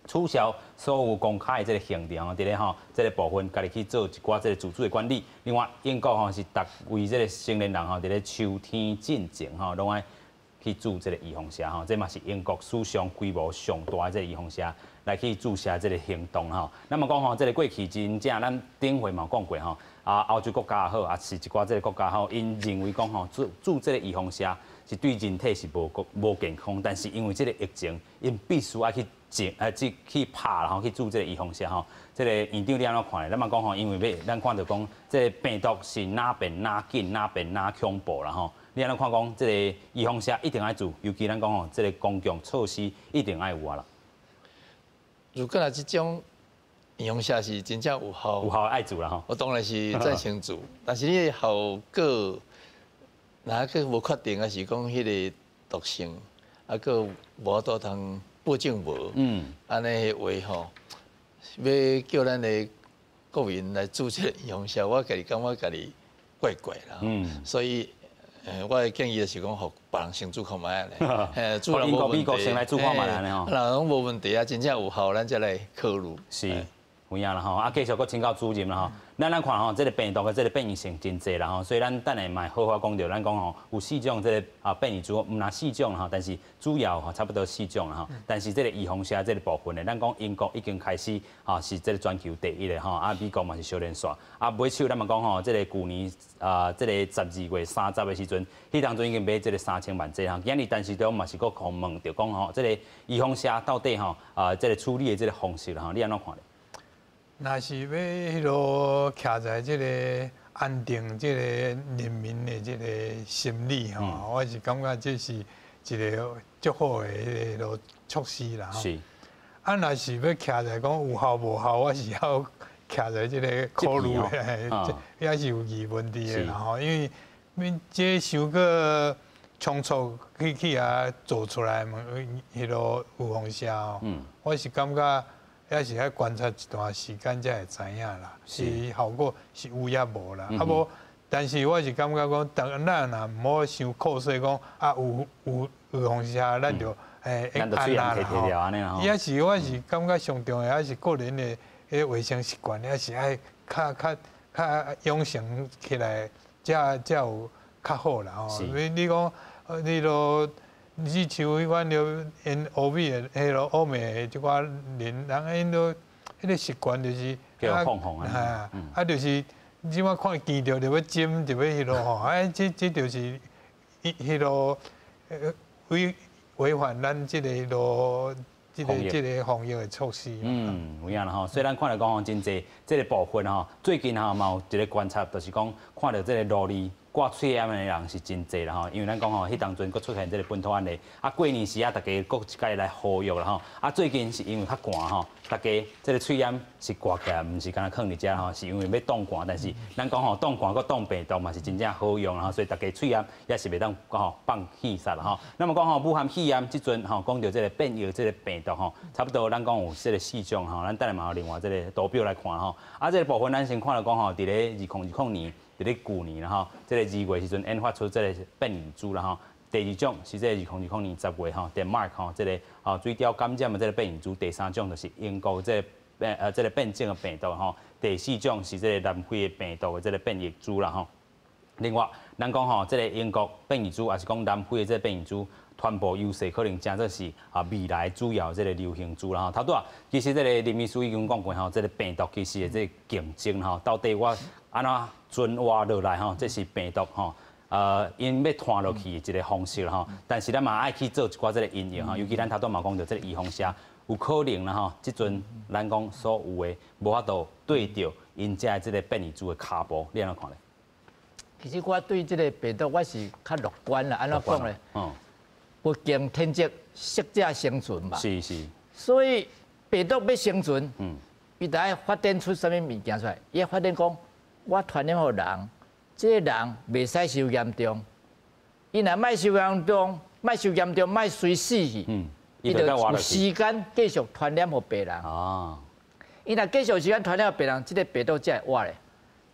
取消所有公開的這個行程吼，佇咧吼這個部分，家己去做一寡這個自主的管理。另外，英國吼是逐位這個成年人吼，佇咧秋天進前吼，攏愛去注這个預防射吼，這嘛是英國史上規模上大的這个預防射來去注射這个行動吼。那麼講吼，這个過去真正咱頂回嘛有講過吼，啊歐洲國家也好，啊是一寡這个國家吼，𪜶認為講吼注注這个預防射是對人體是無無健康，但是因為這个疫情，𪜶必須愛去種啊，去去拍然後去注這个預防射吼。這个院長你按怎看咧？咱嘛講吼，因為欲咱看著講，這个病毒是哪變哪緊，哪變哪恐怖啦吼。你按怎看講？這个預防射一定愛注，尤其咱講吼，這个公共措施一定愛有啊啦。如果若這種預防射是真正有效，有效愛注啦吼。我當然是贊成注，但是你的效果，若閣無確定，還是講彼个毒性，啊，閣無法度通保證無，按呢的話吼，欲叫咱的國民來注這个預防射，我家己感覺家己怪怪啦。所以，我的建議就是講，予別人先注看覓咧，嘿，注英國、美國先來注看覓按呢吼。若攏無問題啊，真正有效，咱才來考慮。是，有影啦吼。啊，繼續閣請教主任啦吼。咱來看吼，這个病毒的這个變異性真濟啦吼，所以咱等下嘛會好好講著，咱講吼有四種這个啊變異株，毋但四種吼，但是主要吼差不多四種啦吼。但是這个預防射這个部分呢，咱講英國已經開始吼是這个全球第一的吼，啊美國嘛是小連續，啊尾手咱嘛講吼，這个舊年啊這个12月30的時陣，彼當陣已經買這个3000萬劑吼，今日陳時中嘛是閣予問著講吼，這个預防射到底吼啊這个處理的這个方式吼，你按怎看咧？若是欲彼落徛在這个安定這个人民的這个心理吼，我是感覺這是一个足好的彼个措施啦。啊，若是欲徛在講有效無效，我是要徛在這个考慮的，這也是有疑問佇的啦吼。因為恁這傷過倉促去去遐做出來嘛，彼落預防射吼，我是感覺。也是愛觀察一段時間才會知影啦，是效果是有抑無啦。啊無，但是我是感覺講，當咱若毋好傷固守講啊有有預防射，咱就會按啦吼。也是我是感覺上重要，還是個人的彼衛生習慣，也是愛較較較養成起來，才才有較好啦吼。你你講你都。你像彼款著𪜶歐美的、彼个歐美的這寡人，人𪜶都彼个習慣就是叫放放啊，啊，就是這擺看見著就欲針，就欲彼落吼，啊，這這就是彼落違違反咱這個彼落這個這个防疫的措施。嗯，有影啦吼，所以咱看來講吼，真濟這个部分吼，最近吼嘛有一个觀察，就是講看著這个路裡掛喙罨的人是真濟啦吼，因為咱講吼，彼當陣閣出現這个本土案例，啊過年時啊，大家閣一擺來呼籲啦吼，啊最近是因為較寒吼，大家這个喙罨是掛起來，毋是干焦囥佇遮吼，是因為欲擋寒，但是咱講吼擋寒閣擋病毒嘛是真正好用啦吼，所以大家喙罨也是袂當吼放棄殺啦吼。那麼講吼，武漢肺炎這陣吼講著這个變異這个病毒吼，差不多咱講有這个四種吼，咱等下嘛有另外這个圖表來看吼。啊，這个部分咱先看著講吼，佇咧2020年。佇咧舊年啦吼，這個2月時陣研發出這个變異株啦吼。第二種是這個2020年10月吼，丹麥吼，這个吼水貂感染的這个變異株。第三種就是英國這个變這个變種的病毒吼。第四種是這个南非的病毒的這个變異株啦吼。另外，咱講吼，這个英國變異株，抑是講南非的這个變異株，傳播優勢可能誠做是啊未來主要這个流行株啦吼。頭拄仔其實這个林醫師已經講過吼，這个病毒其實的這個競爭吼，到底我按怎存活落來吼，這是病毒吼，𪜶欲傳落去的一个方式吼。但是咱嘛愛去做一寡這个因應吼，尤其咱頭拄嘛講著這个預防射有可能啦吼，這陣咱講所有的無法度對著𪜶遮的這个變異株的跤步，你按怎看咧？其實我對這个病毒我是較樂觀啦，按怎講咧？物競天擇，適者生存嘛。是是。所以病毒欲生存，伊就愛發展出啥物物件出來？伊發展講，我傳染予人，這个人袂使傷嚴重。伊若莫傷嚴重，莫傷嚴重，莫隨死去，伊就有時間繼續傳染予別人。伊若繼續有時間傳染予別人，這个病毒才會活咧。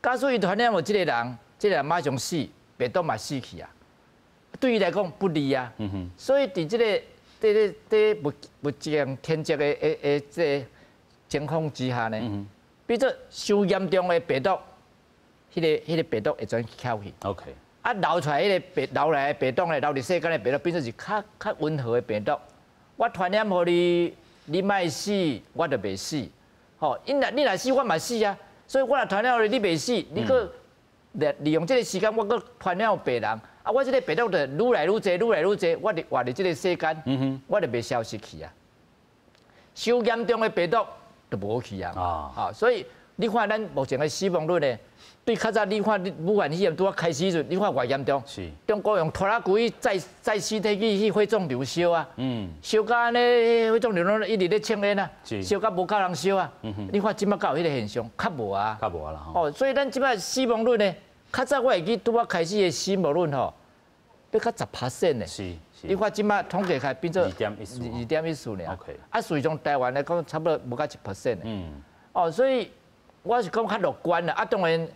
假使伊傳染予這个人，這个人馬上死，病毒嘛死去啊。對伊來講不利啊。所以佇這个佇咧佇物物競天擇的的的這个情況之下呢，變做傷嚴重的病毒，彼个彼个病毒會轉翹去。啊，流出來彼个病，流來的病毒咧，留佇世間的病毒變做是較較溫和的病毒。我傳染予你，你莫死，我就袂死。吼，你若你若死，我嘛死啊。所以我若傳染予你，你袂死，你閣利利用這个時間，我閣傳染予別人。啊，我這个病毒就愈來愈濟，愈來愈濟，我佇活佇這个世間，我就袂消失去啊。傷嚴重的病毒就無去啊。啊，所以你看咱目前的死亡率呢？對較早你看武漢肺炎拄仔開始時，你看偌嚴重？中國用拖拉機載載屍體去去火葬場燒啊，燒甲按呢，火葬場攏一直咧清煙啊，燒甲無夠人燒啊。你看這擺敢有彼个現象？較無啊。較無啊啦。哦，所以咱這擺死亡率呢，較早我會記拄仔開始的死亡率吼，欲較10% 呢。你看這擺統計起來變做2.14， 2.14爾。啊，實際上台灣來講，差不多無到1%呢。哦，所以我是講較樂觀啦。啊，當然。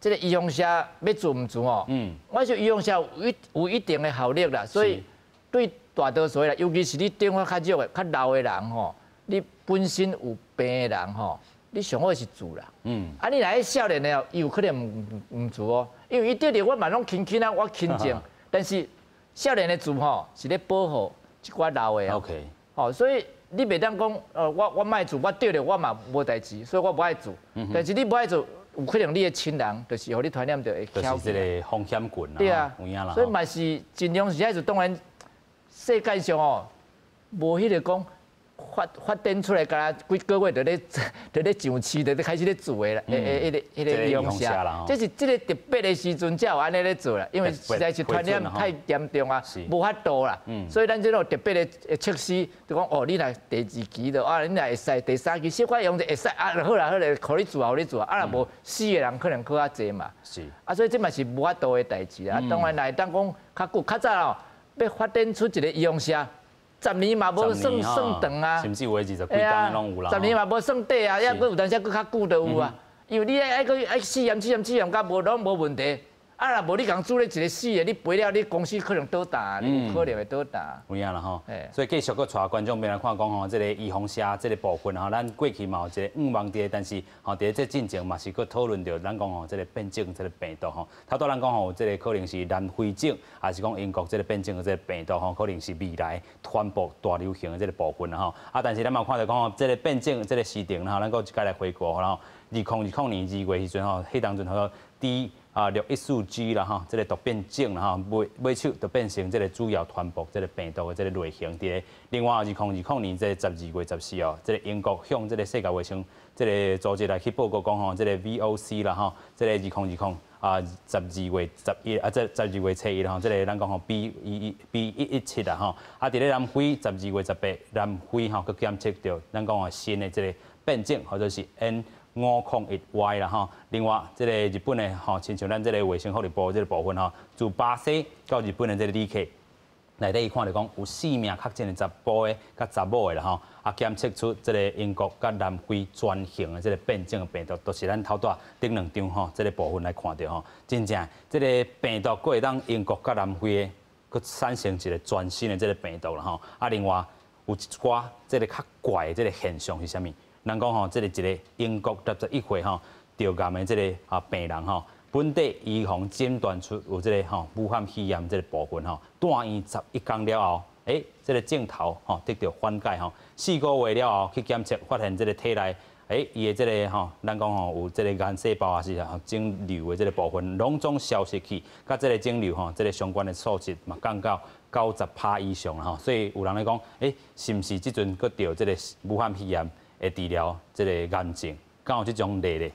這个預防射欲注毋注哦？我說預防射有一定的效力啦，所以對大多數啦，尤其是你電話較弱的、較老的人吼，你本身有病的人吼，你上好是注啦。啊，你若彼少年的哦，伊有可能毋注哦，因為伊得著我嘛攏輕輕啊，我輕症，但是少年的注吼是咧保護這寡老的啊。 吼，所以你袂當講，我莫注，我得著我嘛無代誌，所以我無愛注。但是你無愛注，有可能你的親人就是予你傳染著會就是這个風險群對啊，所以嘛是盡量是愛做，當然世界上哦，無彼个講發發展出來，敢若幾個月就咧上市，就咧開始咧做的啦，彼个彼個預防射，這是這个特別的時陣才有按呢咧做啦，因為實在是傳染太嚴重啊，無法度啦，所以咱這種特別的測試，就講哦，你若第二期就啊，你若會使第三期小可用就會使啊，好啦好啦，予你做予你做，啊若無死的人可能閣較濟嘛，啊所以這嘛是無法度的代誌啦。當然若會當講較久較早哦，欲發展出一个預防射。10年嘛無算算長啊，甚至有的20幾冬攏有啦。十年嘛無算短啊，抑閣有當時閣較久都有啊。因為你愛愛閣愛試驗試驗試驗，甲無攏無問題。啊，若無你共注咧一个死的，你賠了你公司可能倒彈，你有可能會倒彈。有影啦吼，所以繼續閣帶觀眾朋友來看講吼，這个預防射這个部分吼，咱過去嘛有一个願望佇，但是吼佇這進前嘛是閣討論著咱講吼，這个變種這个病毒吼，頭拄咱講吼，這个可能是南非種，抑是講英國這个變種的這个病毒吼，可能是未來傳播大流行的這个部分啦吼。啊，但是咱嘛看著講吼，這个變種這个時程吼，咱閣一擺來回顧吼，2020年2月時陣吼，彼當陣吼 D 啊614 G 啦吼，這个突變種啦吼，尾尾手就變成這个主要傳播這个病毒的這个類型佇咧。另外，2020年這个12月14哦，這个英國向這个世界衛生這个組織來去報告講吼，這个 VOC 啦吼，這个2020啊12月11啊，這12月初一吼，這个咱講吼 B 1 1 B 117啦吼，啊，佇咧南非12月18，南非吼閣檢測著咱講的新的這个變種，或者是 N501Y 啦吼，另外這个日本的吼，親像咱這个衛生福利部這个部分吼，自巴西到日本的這个旅客內底伊看著講有四名確診的查埔的佮查某的啦吼，啊檢測出這个英國佮南非全型的這个變種的病毒，都是咱頭拄仔頂兩張吼，這个部分來看著吼，真正這个病毒閣會當英國佮南非的，閣產生一个全新的這个病毒啦吼，啊另外有一寡這个較怪的這个現象是啥物？人講吼，這个一个英國61歲吼著癌的這个啊病人吼，本地醫防診斷出有這个吼武漢肺炎這个部分吼，住院11工了後，這个症頭吼得著緩解吼，4個月了後去檢測發現這个體內，伊的這个吼，咱講吼有這个癌細胞抑是腫瘤的這个部分，攏總消失去，佮這个腫瘤吼，這个相關的數值嘛降到90%以上啦吼，所以有人咧講，是毋是這陣閣著這个武漢肺炎會治療這个癌症，敢有這種例咧？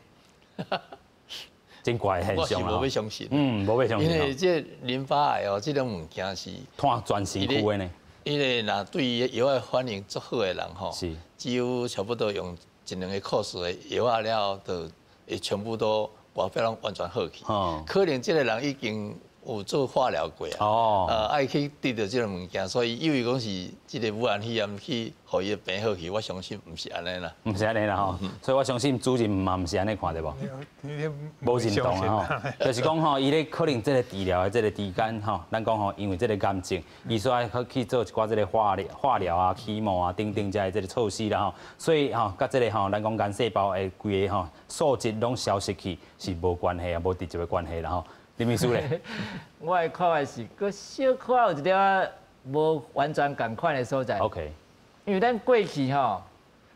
真怪的現象。我是無欲相信。無欲相信。因為這淋巴癌哦，這種物件是拖全身軀的呢。因為若對藥仔反應足好的人吼，只有差不多用一兩個 course 的藥仔了後，就會全部都外表攏完全好去。可能這个人已經有做化療過啊，愛去得著這个物件，所以以為講是這个武漢肺炎去予伊的病好去，我相信毋是按呢啦。毋是按呢啦吼，所以我相信主任嘛毋是按呢看對無？無認同啊吼，就是講吼，伊咧可能這个治療的這个期間吼，咱講吼，因為這个癌症，伊所愛去做一寡這个化療、化療啊、chemo 啊等等這的這个措施啦吼，所以吼，佮這个吼，咱講癌細胞的規个吼數值攏消失去是無關係啊，無直接的關係啦吼。林秘書咧？我的看法是，閣小可有一點仔無完全仝款的所在。 因為咱過去吼，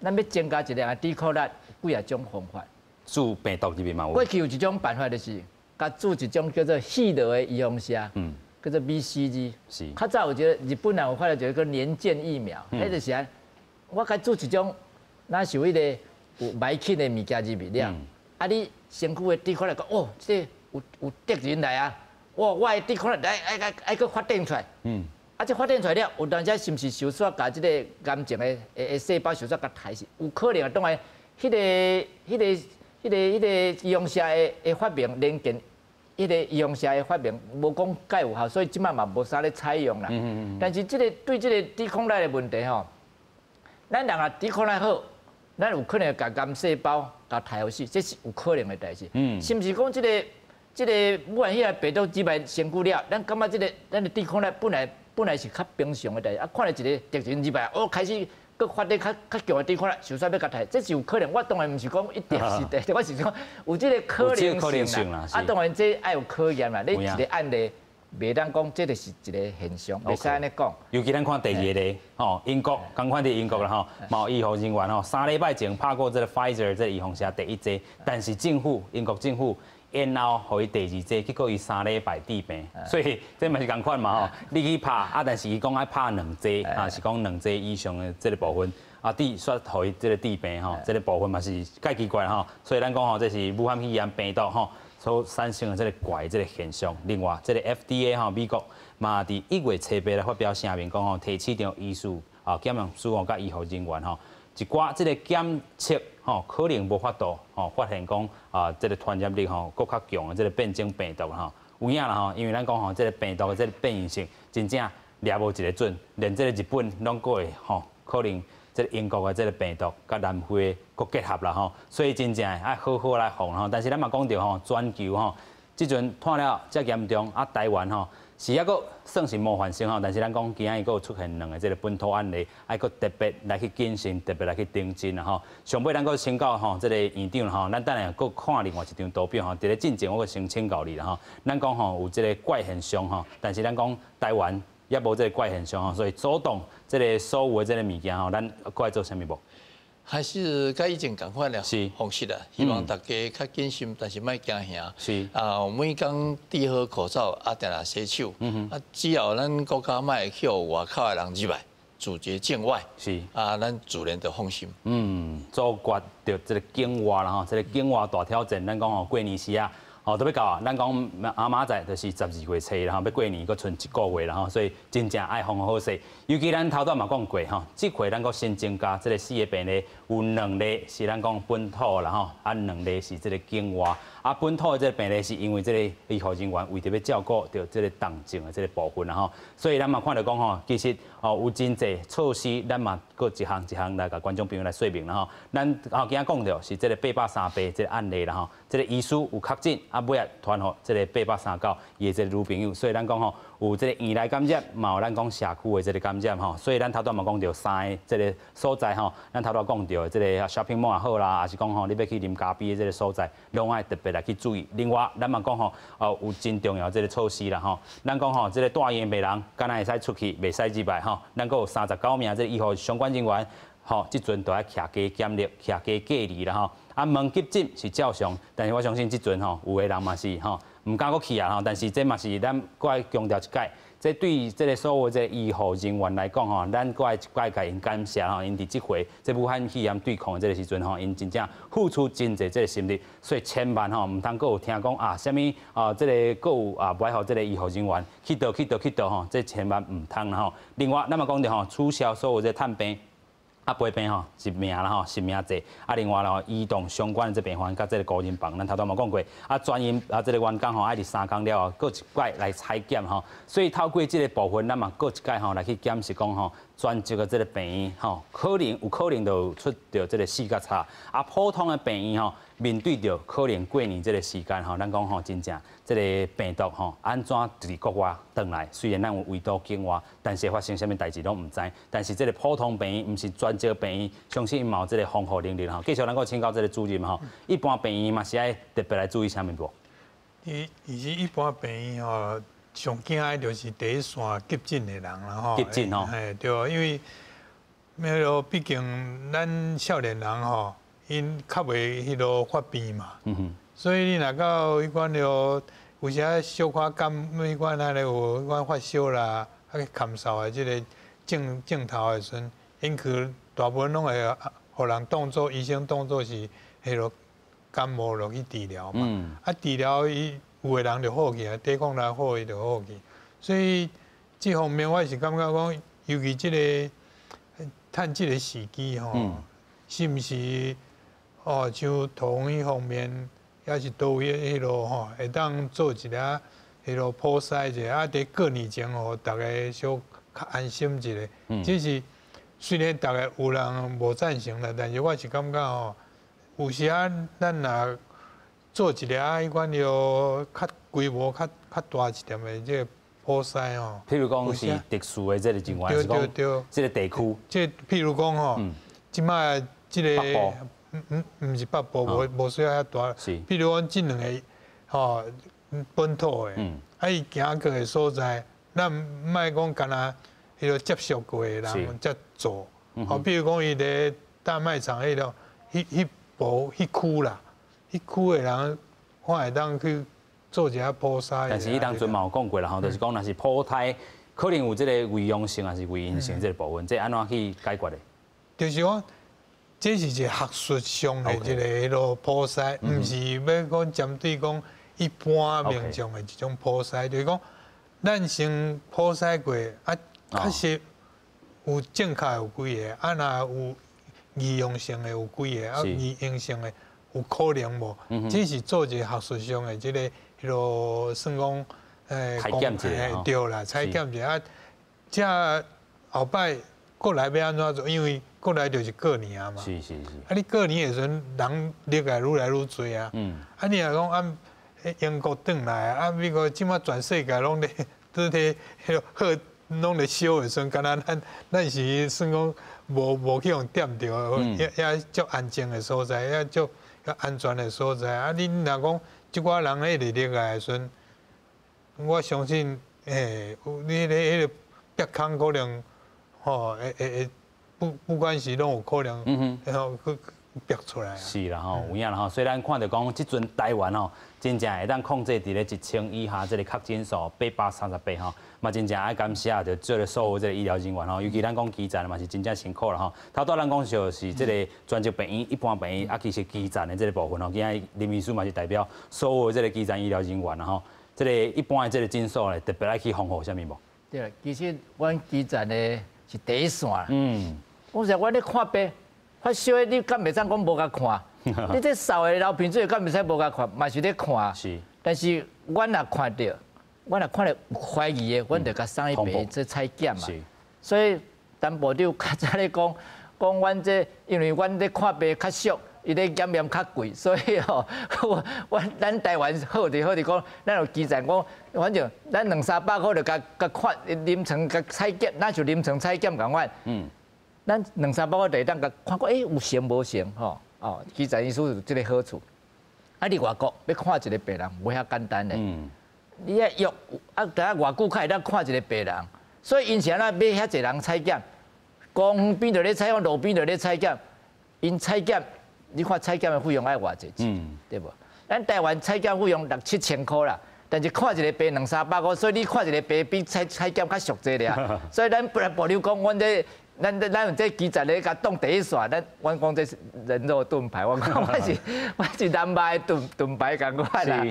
咱欲增加一個人的抵抗力，幾仔種方法。注病毒入面嘛有。過去有一種辦法，就是共注一種叫做血落的預防射，叫做 BCG。較早有一個日本人有發明一個叫年鑑疫苗，彼就是按，我共注一種，若是有彼個有霾菌的物件入去了，啊你身軀的抵抗力講，哦，這個有敵人來啊，我的抵抗力來愛愛愛閣發展出來。啊，這發展出來了，有當時是毋是受煞共這個癌症的細胞受煞共刣死？有可能啊，當然，彼個預防射的發明連見，彼個預防射的發明無講蓋有效，所以這擺嘛無啥咧採用啦。但是這個對這個抵抗力的問題吼，咱人若抵抗力好，咱有可能共癌細胞共刣予死，這是有可能的代誌。是毋是講這個武漢肺炎病毒入來身軀了，咱感覺這個咱的抵抗力本來是較平常的代誌，啊，看著一个敵人入來，哦，開始閣發展較較強的抵抗力，就煞欲共刣，這是有可能。我當然毋是講一定是對，我是講有這個可能性啦。啊，當然這愛有考驗啦。你一個案例，袂當講這就是一個現象，袂使按呢講。尤其咱看第二個例，吼，英國，仝款佇英國啦吼，嘛有醫護人員吼，3禮拜前拍過這個 Pfizer 這個預防射第一劑，但是政府英國政府延後予伊第二劑，結果伊3禮拜治病，所以這嘛是仝款嘛吼。你去拍啊，但是伊講愛拍兩劑，啊是講兩劑以上的這個部分，啊，治煞予伊這個治病吼，這個部分嘛是蓋奇怪吼。所以咱講吼，這是武漢肺炎病毒吼所產生的這個怪這個現象。另外，這個 FDA 吼美國嘛佇1月7日來發表聲明講吼，提市場醫師啊檢驗師吼佮醫護人員吼，一寡這個檢測吼可能無法度吼發現講啊，這個傳染力吼閣較強的這個變種病毒吼有影啦吼，因為咱講吼這個病毒的這個變異性真正掠無一个準，連這個日本攏閣會吼可能這個英國的這個病毒佮南非閣結合啦吼，所以真正愛好好來防吼。但是咱嘛講著吼，全球吼這陣拖了遮嚴重啊，台灣吼是猶閣算是無發生吼，但是咱講今仔日閣有出現兩个這個本土案例，愛閣特別來去謹慎，特別來去盯緊啦吼。上尾咱閣請教吼這個院長吼，咱等下閣看另外一張圖表吼，佇咧進前我閣先請教你啦吼。咱講吼有這個怪現象吼，但是咱講台灣猶無這個怪現象吼，所以阻擋這個所有的這個物件吼，咱閣愛做啥物無？還是佮以前仝款的方式啦，希望大家較謹慎，但是莫驚嚇。啊，每工戴好口罩，啊，定定洗手。啊，只要咱國家莫會去予外口的人入來，拒絕境外。啊，咱自然就放心。阻絕著這個境外啦吼，這個境外大挑戰，咱講吼過年時啊，吼都欲到啊，咱講阿媽仔就是12月初啦吼，欲過年閣賰一個月啦吼，所以真正愛防好勢。尤其咱頭拄嘛講過吼，這回咱閣新增加這個四个病例，有兩例是咱講本土啦吼，啊兩例是這個境外。啊本土的這個病例是因為這個醫護人員為著欲照顧著這個重症的這個部分啦吼，所以咱嘛看著講吼，其實哦有真濟措施，咱嘛閣一項一項來共觀眾朋友來說明啦吼。咱哦今仔講著是這個838這個案例啦吼，這個醫師有確診，啊尾仔傳予這個839伊的這個女朋友，所以咱講吼有這個院內感染，嘛有咱講社區的這個感染吼，所以咱頭拄嘛講著三個這個所在吼，咱頭拄講著這個 shopping mall 也好啦，抑是講吼你欲去啉咖啡的這個所在，攏愛特別來去注意。另外，咱嘛講吼，有真重要這個措施啦吼，咱講吼這個住院病人，敢若會使出去，袂使入來吼，咱閣有39名這個醫護相關人員。吼，這陣都愛徛家檢疫、徛家隔離啦吼。啊，門急診是照常，但是我相信這陣吼，有的人嘛是吼，毋敢閣去啊吼。但是這嘛是咱閣愛強調一擺，這對這个所有這个醫護人員來講吼，咱閣愛一擺共𪜶感謝吼，𪜶佇這回這武漢肺炎對抗的這个時陣吼，𪜶真正付出真濟這个心力，所以千萬吼，毋通閣有聽講啊，啥物啊，這个閣有啊，無愛予這个醫護人員去倒去倒去倒吼，這千萬毋通啦吼。另外，咱嘛講著吼，取消所有這探病。啊，陪病吼實名啦吼，實名制。啊，另外咯，移動相關的這病患佮這個孤人房，咱頭拄嘛講過。啊，專員啊，這個員工吼愛佇3工了後，閣一擺來採檢吼。所以透過這個部分，咱嘛閣一擺吼來去檢視講吼，專職的這個病院吼，可能有可能就出著這個四角差。啊，普通的病院吼，面對著可能過年這個時間吼，咱講吼真正這個病毒吼按怎佇國外轉來，雖然咱有圍堵境外，但是發生啥物代誌攏毋知。但是這個普通病院毋是專職病院，相信嘛有這個防護能力吼。繼續咱閣請教這個主任吼，一般病院嘛是愛特別來注意啥物無？其实一般病院吼，上惊的就是第一线急诊的人啦吼。急诊吼。嘿，对，因为那个毕竟咱少年人吼，𪜶较袂彼落发病嘛。所以你若到彼款了，有时小可感彼款仔咧有彼款发烧啦，啊去咳嗽的这个症症头的时阵，𪜶去大部分拢会予人当做医生当做是彼落感冒落去治疗嘛。啊，治疗伊有的人就好去啊，抵抗力好伊就好去。所以这方面我是感觉讲，尤其这个趁这个时机吼，是毋是哦？像桃园彼方面，抑是佗位彼落吼，会当做一下彼落普筛者，啊，伫过年前吼，逐家小较安心一下。只是虽然逐家有人无赞成啦，但是我是感觉吼，有时啊，咱若做一下彼款著较规模较较大一点的这个普筛吼，譬如讲是特殊的这个人员，对对对，这个地区，这譬如讲吼，这摆这个，毋毋是北部，无无需要遐大。譬如讲这两个吼本土的，啊伊行过的所在，咱莫讲干焦彼个接触过的人才做。吼，比如讲伊伫大卖场彼落，彼彼部彼区啦，彼区的人看会当去做一下普筛。但是伊当阵嘛有讲过啦，吼，就是讲若是普筛，可能有这个伪阳性还是伪阴性这个部分，这按怎去解决的？就是讲，这是一个学术上的一个彼落普筛，毋是欲讲针对讲一般民众的一种普筛，就是讲咱先普筛过，啊，确实有正确有几个，啊，若有伪阳性的有几个，啊，伪阴性的有可能无？这是做一个学术上的这个彼落算讲，采检者对啦，采检者啊，这后摆过来欲按怎做？因为过来就是过年啊嘛。啊，你过年的时阵，人入来愈来愈济啊。啊，你若讲按英国转来，啊，美国这马全世界拢咧，都咧彼落好，拢咧烧的时阵，敢若咱咱是算讲无无去予掂著，也也足安静的所在，也足安全的所在。啊，你若讲这寡人一直入来的时阵，我相信，欸，你咧彼个鼻孔可能，吼，会会会，不不管是拢有可能，然后去逼出来。是啦吼，有影啦吼。虽然看著讲这阵台湾吼，真正会当控制伫咧1000以下，这个确诊数838吼，嘛真正爱感谢著这个所有这个医疗人员吼，尤其咱讲基层嘛是真正辛苦啦吼。头拄咱讲就是这个专责病院、一般病院啊，其实基层的这个部分吼，今仔林医师嘛是代表所有这个基层医疗人员啦吼。这个一般的这个诊所咧，特别爱去防护啥物无？对，其实阮基层的是第一线。我说阮咧看病，发烧的你敢袂当讲无共看？你这扫的流鼻水敢袂使无共看？嘛是咧看。但是阮若看著，阮若看著有怀疑的，阮就共送去病院做采检嘛。所以陈部长较早咧讲，讲阮这因为阮咧看病较俗，伊咧检验较贵，所以吼，我咱台湾好伫好伫讲，咱有基层讲，反正咱两三百箍就共共看临床共采检，若像临床采检仝款。咱两三百箍就会当共看过，欸，有成无成吼？哦，基层医师有这个好处。啊，伫外国欲看一个病人无遐简单的。你爱约啊，等下偌久才会当看一个病人，所以𪜶是按怎欲遐济人采检，公园边就咧采检，路边就咧采检，𪜶采检，你看采检的费用爱偌济钱，对无？咱台湾采检费用六七千箍啦，但是看一个病两三百箍，所以你看一个病比采采检较俗济尔。所以咱本来部长讲，阮这咱咱有这基层咧，共当第一线，咱阮讲这是人肉盾牌，我讲我是我是人肉的盾盾牌仝款啦。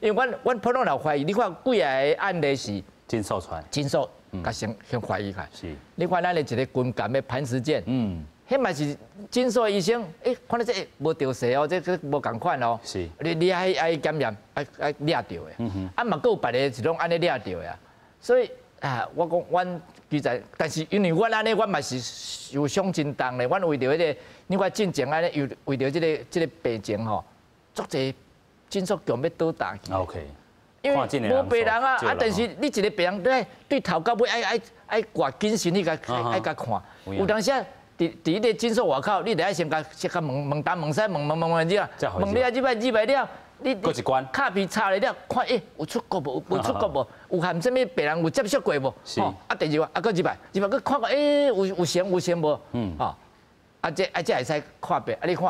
因为阮阮普通人怀疑，你看几个案例是诊所出来，诊所共先先怀疑开。你看咱的一个军舰的潘石建，彼嘛是诊所医生，欸，看到这无著势哦，这个无仝款哦。你你爱爱检验，爱爱掠著的。啊嘛，阁有别个是拢按呢掠著的啊。所以啊，我讲阮基层，但是因为阮按呢，阮嘛是受伤真重咧。阮为著彼个，你看进前按呢，又为著这个这个病情吼，足济诊所强欲倒弹去。 因为无病人啊，啊，但是你一个病人对对头到尾爱爱爱挂谨慎，你共爱共看，有当时伫伫个诊所外口，你得愛先共先共問問東問西，問問問問之啊，問你啊，入來入來了，你閣一關，卡片查了了，看欸有出國無？無出國無？有和啥物病人有接觸過無？吼，啊第二個啊閣入來，入來閣看看欸有成有成無？吼，啊這啊這會使看病，啊你看，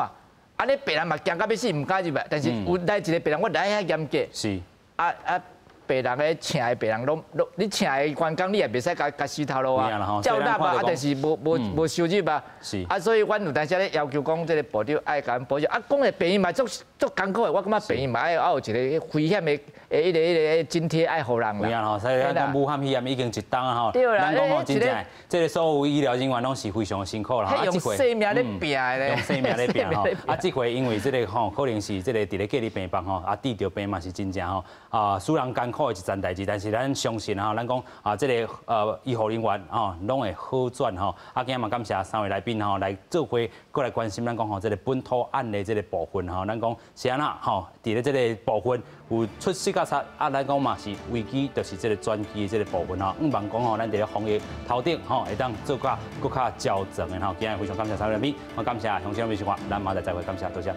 啊你病人嘛驚甲欲死，毋敢入來，但是有來一個病人，我來遐嚴格。啊啊。病人的請的病人攏攏，你請的員工你也袂使共共死頭路啊，照納啊，啊但是無無無收入啊，啊所以阮有當時咧要求講，這个部長愛共阮補助，啊講的病院嘛足足艱苦的，我感覺病院嘛愛愛有一个危險的彼个彼个津貼愛予人啦。有影吼，所以咱講武漢肺炎已經一冬啊吼，咱講吼真正，這个所有醫療人員攏是非常辛苦啦。用生命咧拚的咧。用生命咧拚吼，啊這回因為這个吼，可能是這个佇咧隔離病房吼，啊得著病嘛是真正吼，啊使人艱苦的一件代誌，但是咱相信吼，咱講啊，這个醫護人員吼，攏會好轉吼。啊，今日嘛感謝三位來賓吼來做伙過來關心咱講吼，這个本土案例這个部分吼，咱講是按怎吼，佇咧這个部分有出色甲啥啊，咱講嘛是危機，就是這个轉機的這个部分吼。向望講吼，咱佇咧防疫頭頂吼，會當做較閣較周全的吼。今日非常感謝三位來賓，我感謝鄉親們收看，咱明仔載再會，感謝多謝。